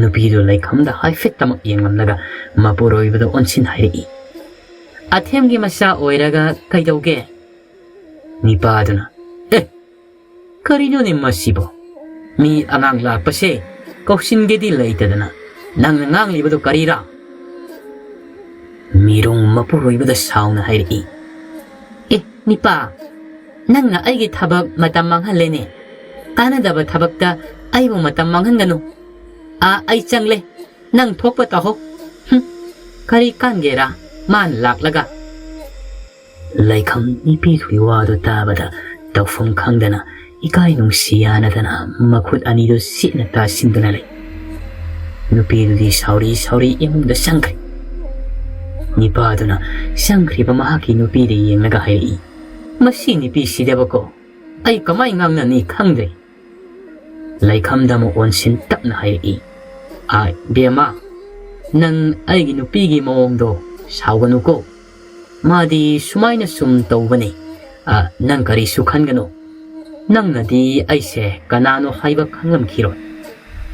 ꯅꯨꯄꯤꯗꯨ ꯂꯩꯈꯝꯗ ꯍꯥꯏꯐꯦꯠꯇꯃꯛ ꯌꯦꯡꯂꯝꯂꯒ ꯃꯄꯨꯔꯣꯏꯕꯗ ꯑꯣꯟꯁꯤꯟ ꯍꯥꯏꯔꯛꯏ꯫ "ꯑꯊꯦꯝꯒꯤ ꯃꯆꯥ ꯑꯣꯏꯔꯒ ꯀꯩꯗꯧꯒꯦ?" ꯅꯤꯄꯥꯗꯨꯅ, "ꯑꯦ, ꯀꯔꯤꯅꯣꯅꯦ ꯃꯁꯤꯕꯣ? ꯃꯤ ꯑꯉꯥꯡ ꯂꯥꯛꯄꯁꯦ ꯀꯧꯁꯤꯟꯒꯦꯗꯤ ꯂꯩꯇꯗꯅ ꯅꯪꯅ ꯉꯥꯡꯂꯤꯕꯗꯨ ꯀꯔꯤꯔꯥ?" ꯃꯤꯔꯨꯡ ꯃꯄꯨꯔꯣꯏꯕꯗ ꯁꯥꯎꯅ ꯍꯥꯏꯔꯛꯏ꯫ "ꯑꯦ, ꯅꯤꯄꯥ, ꯅꯪꯅ ꯑꯩꯒꯤ ꯊꯕꯛ ꯃꯇꯝ ꯃꯥꯡꯍꯜꯂꯦꯅꯦ꯫ ꯀꯥꯟꯅꯗꯕ ꯊꯕꯛꯇ ꯑꯩꯕꯨ ꯃꯇꯝ ꯃꯥꯡꯍꯟꯒꯅꯨ꯫ ꯑꯥ, ꯑꯩ ꯆꯪꯂꯦ꯫ ꯅꯪ ꯊꯣꯛꯄ ꯇꯧꯍꯧ꯫ ꯍꯨꯝ, ꯀꯔꯤ ꯀꯥꯟꯒꯦꯔꯥ ꯃꯥꯅ ꯂꯥꯛꯂꯒ?" ꯂꯩꯈꯝ ꯅꯨꯄꯤꯗꯨꯒꯤ ꯋꯥꯗꯨ ꯇꯥꯕꯗ ꯇꯧꯐꯝ ꯈꯪꯗꯅ ꯏꯀꯥꯏ ꯅꯨꯡꯁꯤ ꯌꯥꯅꯗꯅ ꯃꯈꯨꯠ ꯑꯅꯤꯗꯨ ꯆꯦꯠꯅ ꯇꯥꯁꯤꯟꯗꯨꯅ ꯂꯩ꯫ ꯅꯨꯄꯤꯗꯨꯗꯤ ꯁꯥꯎꯔꯤ ꯁꯥꯎꯔꯤ ꯏꯃꯨꯡꯗ ꯆꯪꯈ꯭ꯔꯦ꯫ ꯅꯤꯄꯥꯗꯨꯅ ꯆꯪꯈ꯭ꯔꯤꯕ ꯃꯍꯥꯛꯀꯤ ꯅꯨꯄꯤꯗ ꯌꯦꯡꯂꯒ ꯍꯥꯏꯔꯛꯏ, "ꯃꯁꯤ ꯅꯨꯄꯤꯁꯤꯗꯕꯀꯣ ꯑꯩ ꯀꯃꯥꯏ ꯉꯥꯡꯅꯅꯤ ꯈꯪꯗ꯭ꯔꯦ꯫" ꯂꯩꯈꯝꯗ ꯑꯃꯨꯛ ꯑꯣꯟꯁꯤꯟ ꯇꯞꯅ ꯍꯥꯏꯔꯛꯏ, "ꯑꯥꯏ, ꯕꯦꯝꯃ, ꯅꯪ ꯑꯩꯒꯤ ꯅꯨꯄꯤꯒꯤ ꯃꯑꯣꯡꯗꯣ ꯁꯥꯎꯒꯅꯨꯀꯣ꯫ ꯃꯥꯗꯤ ꯁꯨꯃꯥꯏꯅ ꯁꯨꯝ ꯇꯧꯕꯅꯤ꯫ ꯑ, ꯅꯪ ꯀꯔꯤꯁꯨ ꯈꯟꯒꯅꯨ꯫ ꯅꯪꯅꯗꯤ ꯑꯩꯁꯦ ꯀꯅꯥꯅꯣ ꯍꯥꯏꯕ ꯈꯪꯂꯝꯈꯤꯔꯣꯏ꯫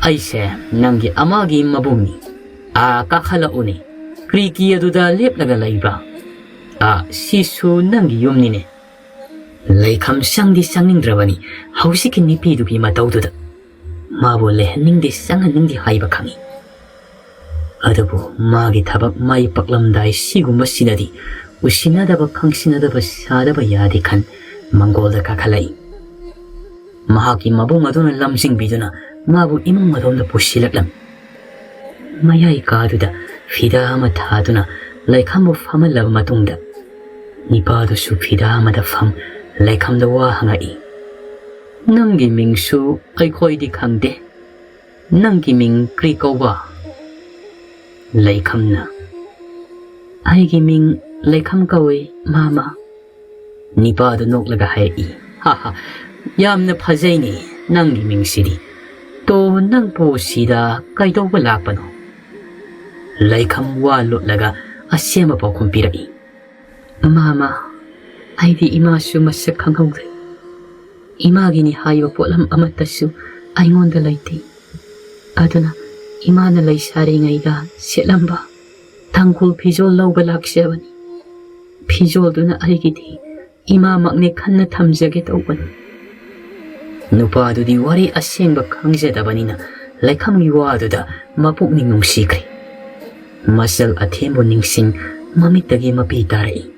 ꯑꯩꯁꯦ ꯅꯪꯒꯤ ꯑꯃꯒꯤ ꯃꯕꯨꯡꯅꯤ꯫ ꯑꯥ, ꯀꯥꯈꯠꯂꯛꯎꯅꯦ꯫ ꯀ꯭ꯔꯤ ꯀꯤ ꯑꯗꯨꯗ ꯂꯦꯞꯂꯒ ꯂꯩꯕ꯭ꯔꯥ? ꯑꯥ, ꯁꯤꯁꯨ ꯅꯪꯒꯤ ꯌꯨꯝꯅꯤꯅꯦ꯫" ꯂꯩꯈꯝ ꯆꯪꯗꯤ ꯆꯪꯅꯤꯡꯗ꯭ꯔꯕꯅꯤ ꯍꯧꯖꯤꯛꯀꯤ ꯅꯨꯄꯤꯗꯨꯒꯤ ꯃꯇꯧꯗꯨꯗ꯫ ꯃꯥꯕꯨ ꯂꯩꯍꯟꯅꯤꯡꯗꯦ, ꯆꯪꯍꯟꯅꯤꯡꯗꯦ ꯍꯥꯏꯕ ꯈꯪꯏ꯫ ꯑꯗꯨꯕꯨ ꯃꯥꯒꯤ ꯊꯕꯛ ꯃꯥꯏ ꯄꯥꯛꯂꯝꯗꯥꯏ ꯁꯤꯒꯨꯝꯕꯁꯤꯗꯗꯤ ꯎꯁꯤꯟꯅꯗꯕ ꯈꯪꯁꯤꯟꯅꯗꯕ ꯁꯥꯗꯕ ꯌꯥꯗꯦ ꯈꯟ ꯃꯪꯒꯣꯜꯗ ꯀꯥꯈꯠꯂꯛꯏ꯫ ꯃꯍꯥꯛꯀꯤ ꯃꯕꯨꯡ ꯑꯗꯨꯅ ꯂꯝꯖꯤꯡꯕꯤꯗꯨꯅ ꯃꯥꯕꯨ ꯏꯃꯨꯡ ꯑꯗꯣꯝꯗ ꯄꯨꯁꯤꯜꯂꯛꯂꯝꯃꯤ꯫ ꯃꯌꯥꯏ ꯀꯥꯗꯨꯗ ꯐꯤꯗꯥ ꯑꯃ ꯊꯥꯗꯨꯅ ꯂꯩꯈꯝꯕꯨ ꯐꯝꯍꯜꯂꯕ ꯃꯇꯨꯡꯗ, ꯅꯤꯄꯥꯗꯨꯁꯨ ꯐꯤꯗꯥ ꯑꯃꯗ ꯐꯝ ꯂꯩꯈꯝꯗ ꯋꯥ ꯍꯪꯉꯛꯏ, "ꯅꯪꯒꯤ ꯃꯤꯡꯁꯨ ꯑꯩꯈꯣꯏꯗꯤ ꯈꯪꯗꯦ꯫ ꯅꯪꯒꯤ ꯃꯤꯡ ꯀ꯭ꯔꯤ ꯀꯧꯕ?" ꯂꯩꯈꯝꯅ, "ꯑꯩꯒꯤ ꯃꯤꯡ ꯂꯩꯈꯝ ꯀꯧꯏ, ꯃꯥꯃ꯫" ꯅꯤꯄꯥꯗꯨ ꯅꯣꯛꯂꯒ ꯍꯥꯏꯔꯛꯏ, "ꯍꯥ ꯍꯥ, ꯌꯥꯝꯅ ꯐꯖꯩꯅꯦ ꯅꯪꯒꯤ ꯃꯤꯡꯁꯤꯗꯤ꯫ ꯇꯣ, ꯅꯪꯕꯨ ꯁꯤꯗ ꯀꯩꯗꯧꯕ ꯂꯥꯛꯄꯅꯣ?" ꯂꯩꯈꯝ ꯋꯥ ꯂꯣꯠꯂꯒ ꯑꯁꯦꯡꯕ ꯄꯥꯎꯈꯨꯝ ꯄꯤꯔꯛꯏ, "ꯃꯥꯃ, ꯑꯩꯗꯤ ꯏꯃꯥꯁꯨ ꯃꯁꯛ ꯈꯪꯍꯧꯗ꯭ꯔꯦ꯫ ꯏꯃꯥꯒꯤꯅꯤ ꯍꯥꯏꯕ ꯄꯣꯠꯂꯝ ꯑꯃꯠꯇꯁꯨ ꯑꯩꯉꯣꯟꯗ ꯂꯩꯇꯦ꯫ ꯑꯗꯨꯅ ꯏꯃꯥꯅ ꯂꯩꯁꯥꯔꯤꯉꯩꯗ ꯁꯦꯠꯂꯝꯕ ꯇꯥꯡꯈꯨꯜ ꯐꯤꯖꯣꯜ ꯂꯧꯕ ꯂꯥꯛꯆꯕꯅꯤ꯫ ꯐꯤꯖꯣꯜꯗꯨꯅ ꯑꯩꯒꯤꯗꯤ ꯏꯃꯥꯃꯛꯅꯦ ꯈꯟꯅ ꯊꯝꯖꯒꯦ ꯇꯧꯕꯅꯤ꯫" ꯅꯨꯄꯥꯗꯨꯗꯤ ꯋꯥꯔꯤ ꯑꯁꯦꯡꯕ ꯈꯪꯖꯗꯕꯅꯤꯅ ꯂꯩꯈꯝꯒꯤ ꯋꯥꯗꯨꯗ ꯃꯄꯨꯛꯅꯤꯡ ꯅꯨꯡꯁꯤꯈ꯭ꯔꯦ꯫ ꯃꯆꯜ ꯑꯊꯦꯝꯕꯨ ꯅꯤꯡꯁꯤꯡ ꯃꯃꯤꯠꯇꯒꯤ ꯃꯄꯤ ꯇꯥꯔꯛꯏ꯫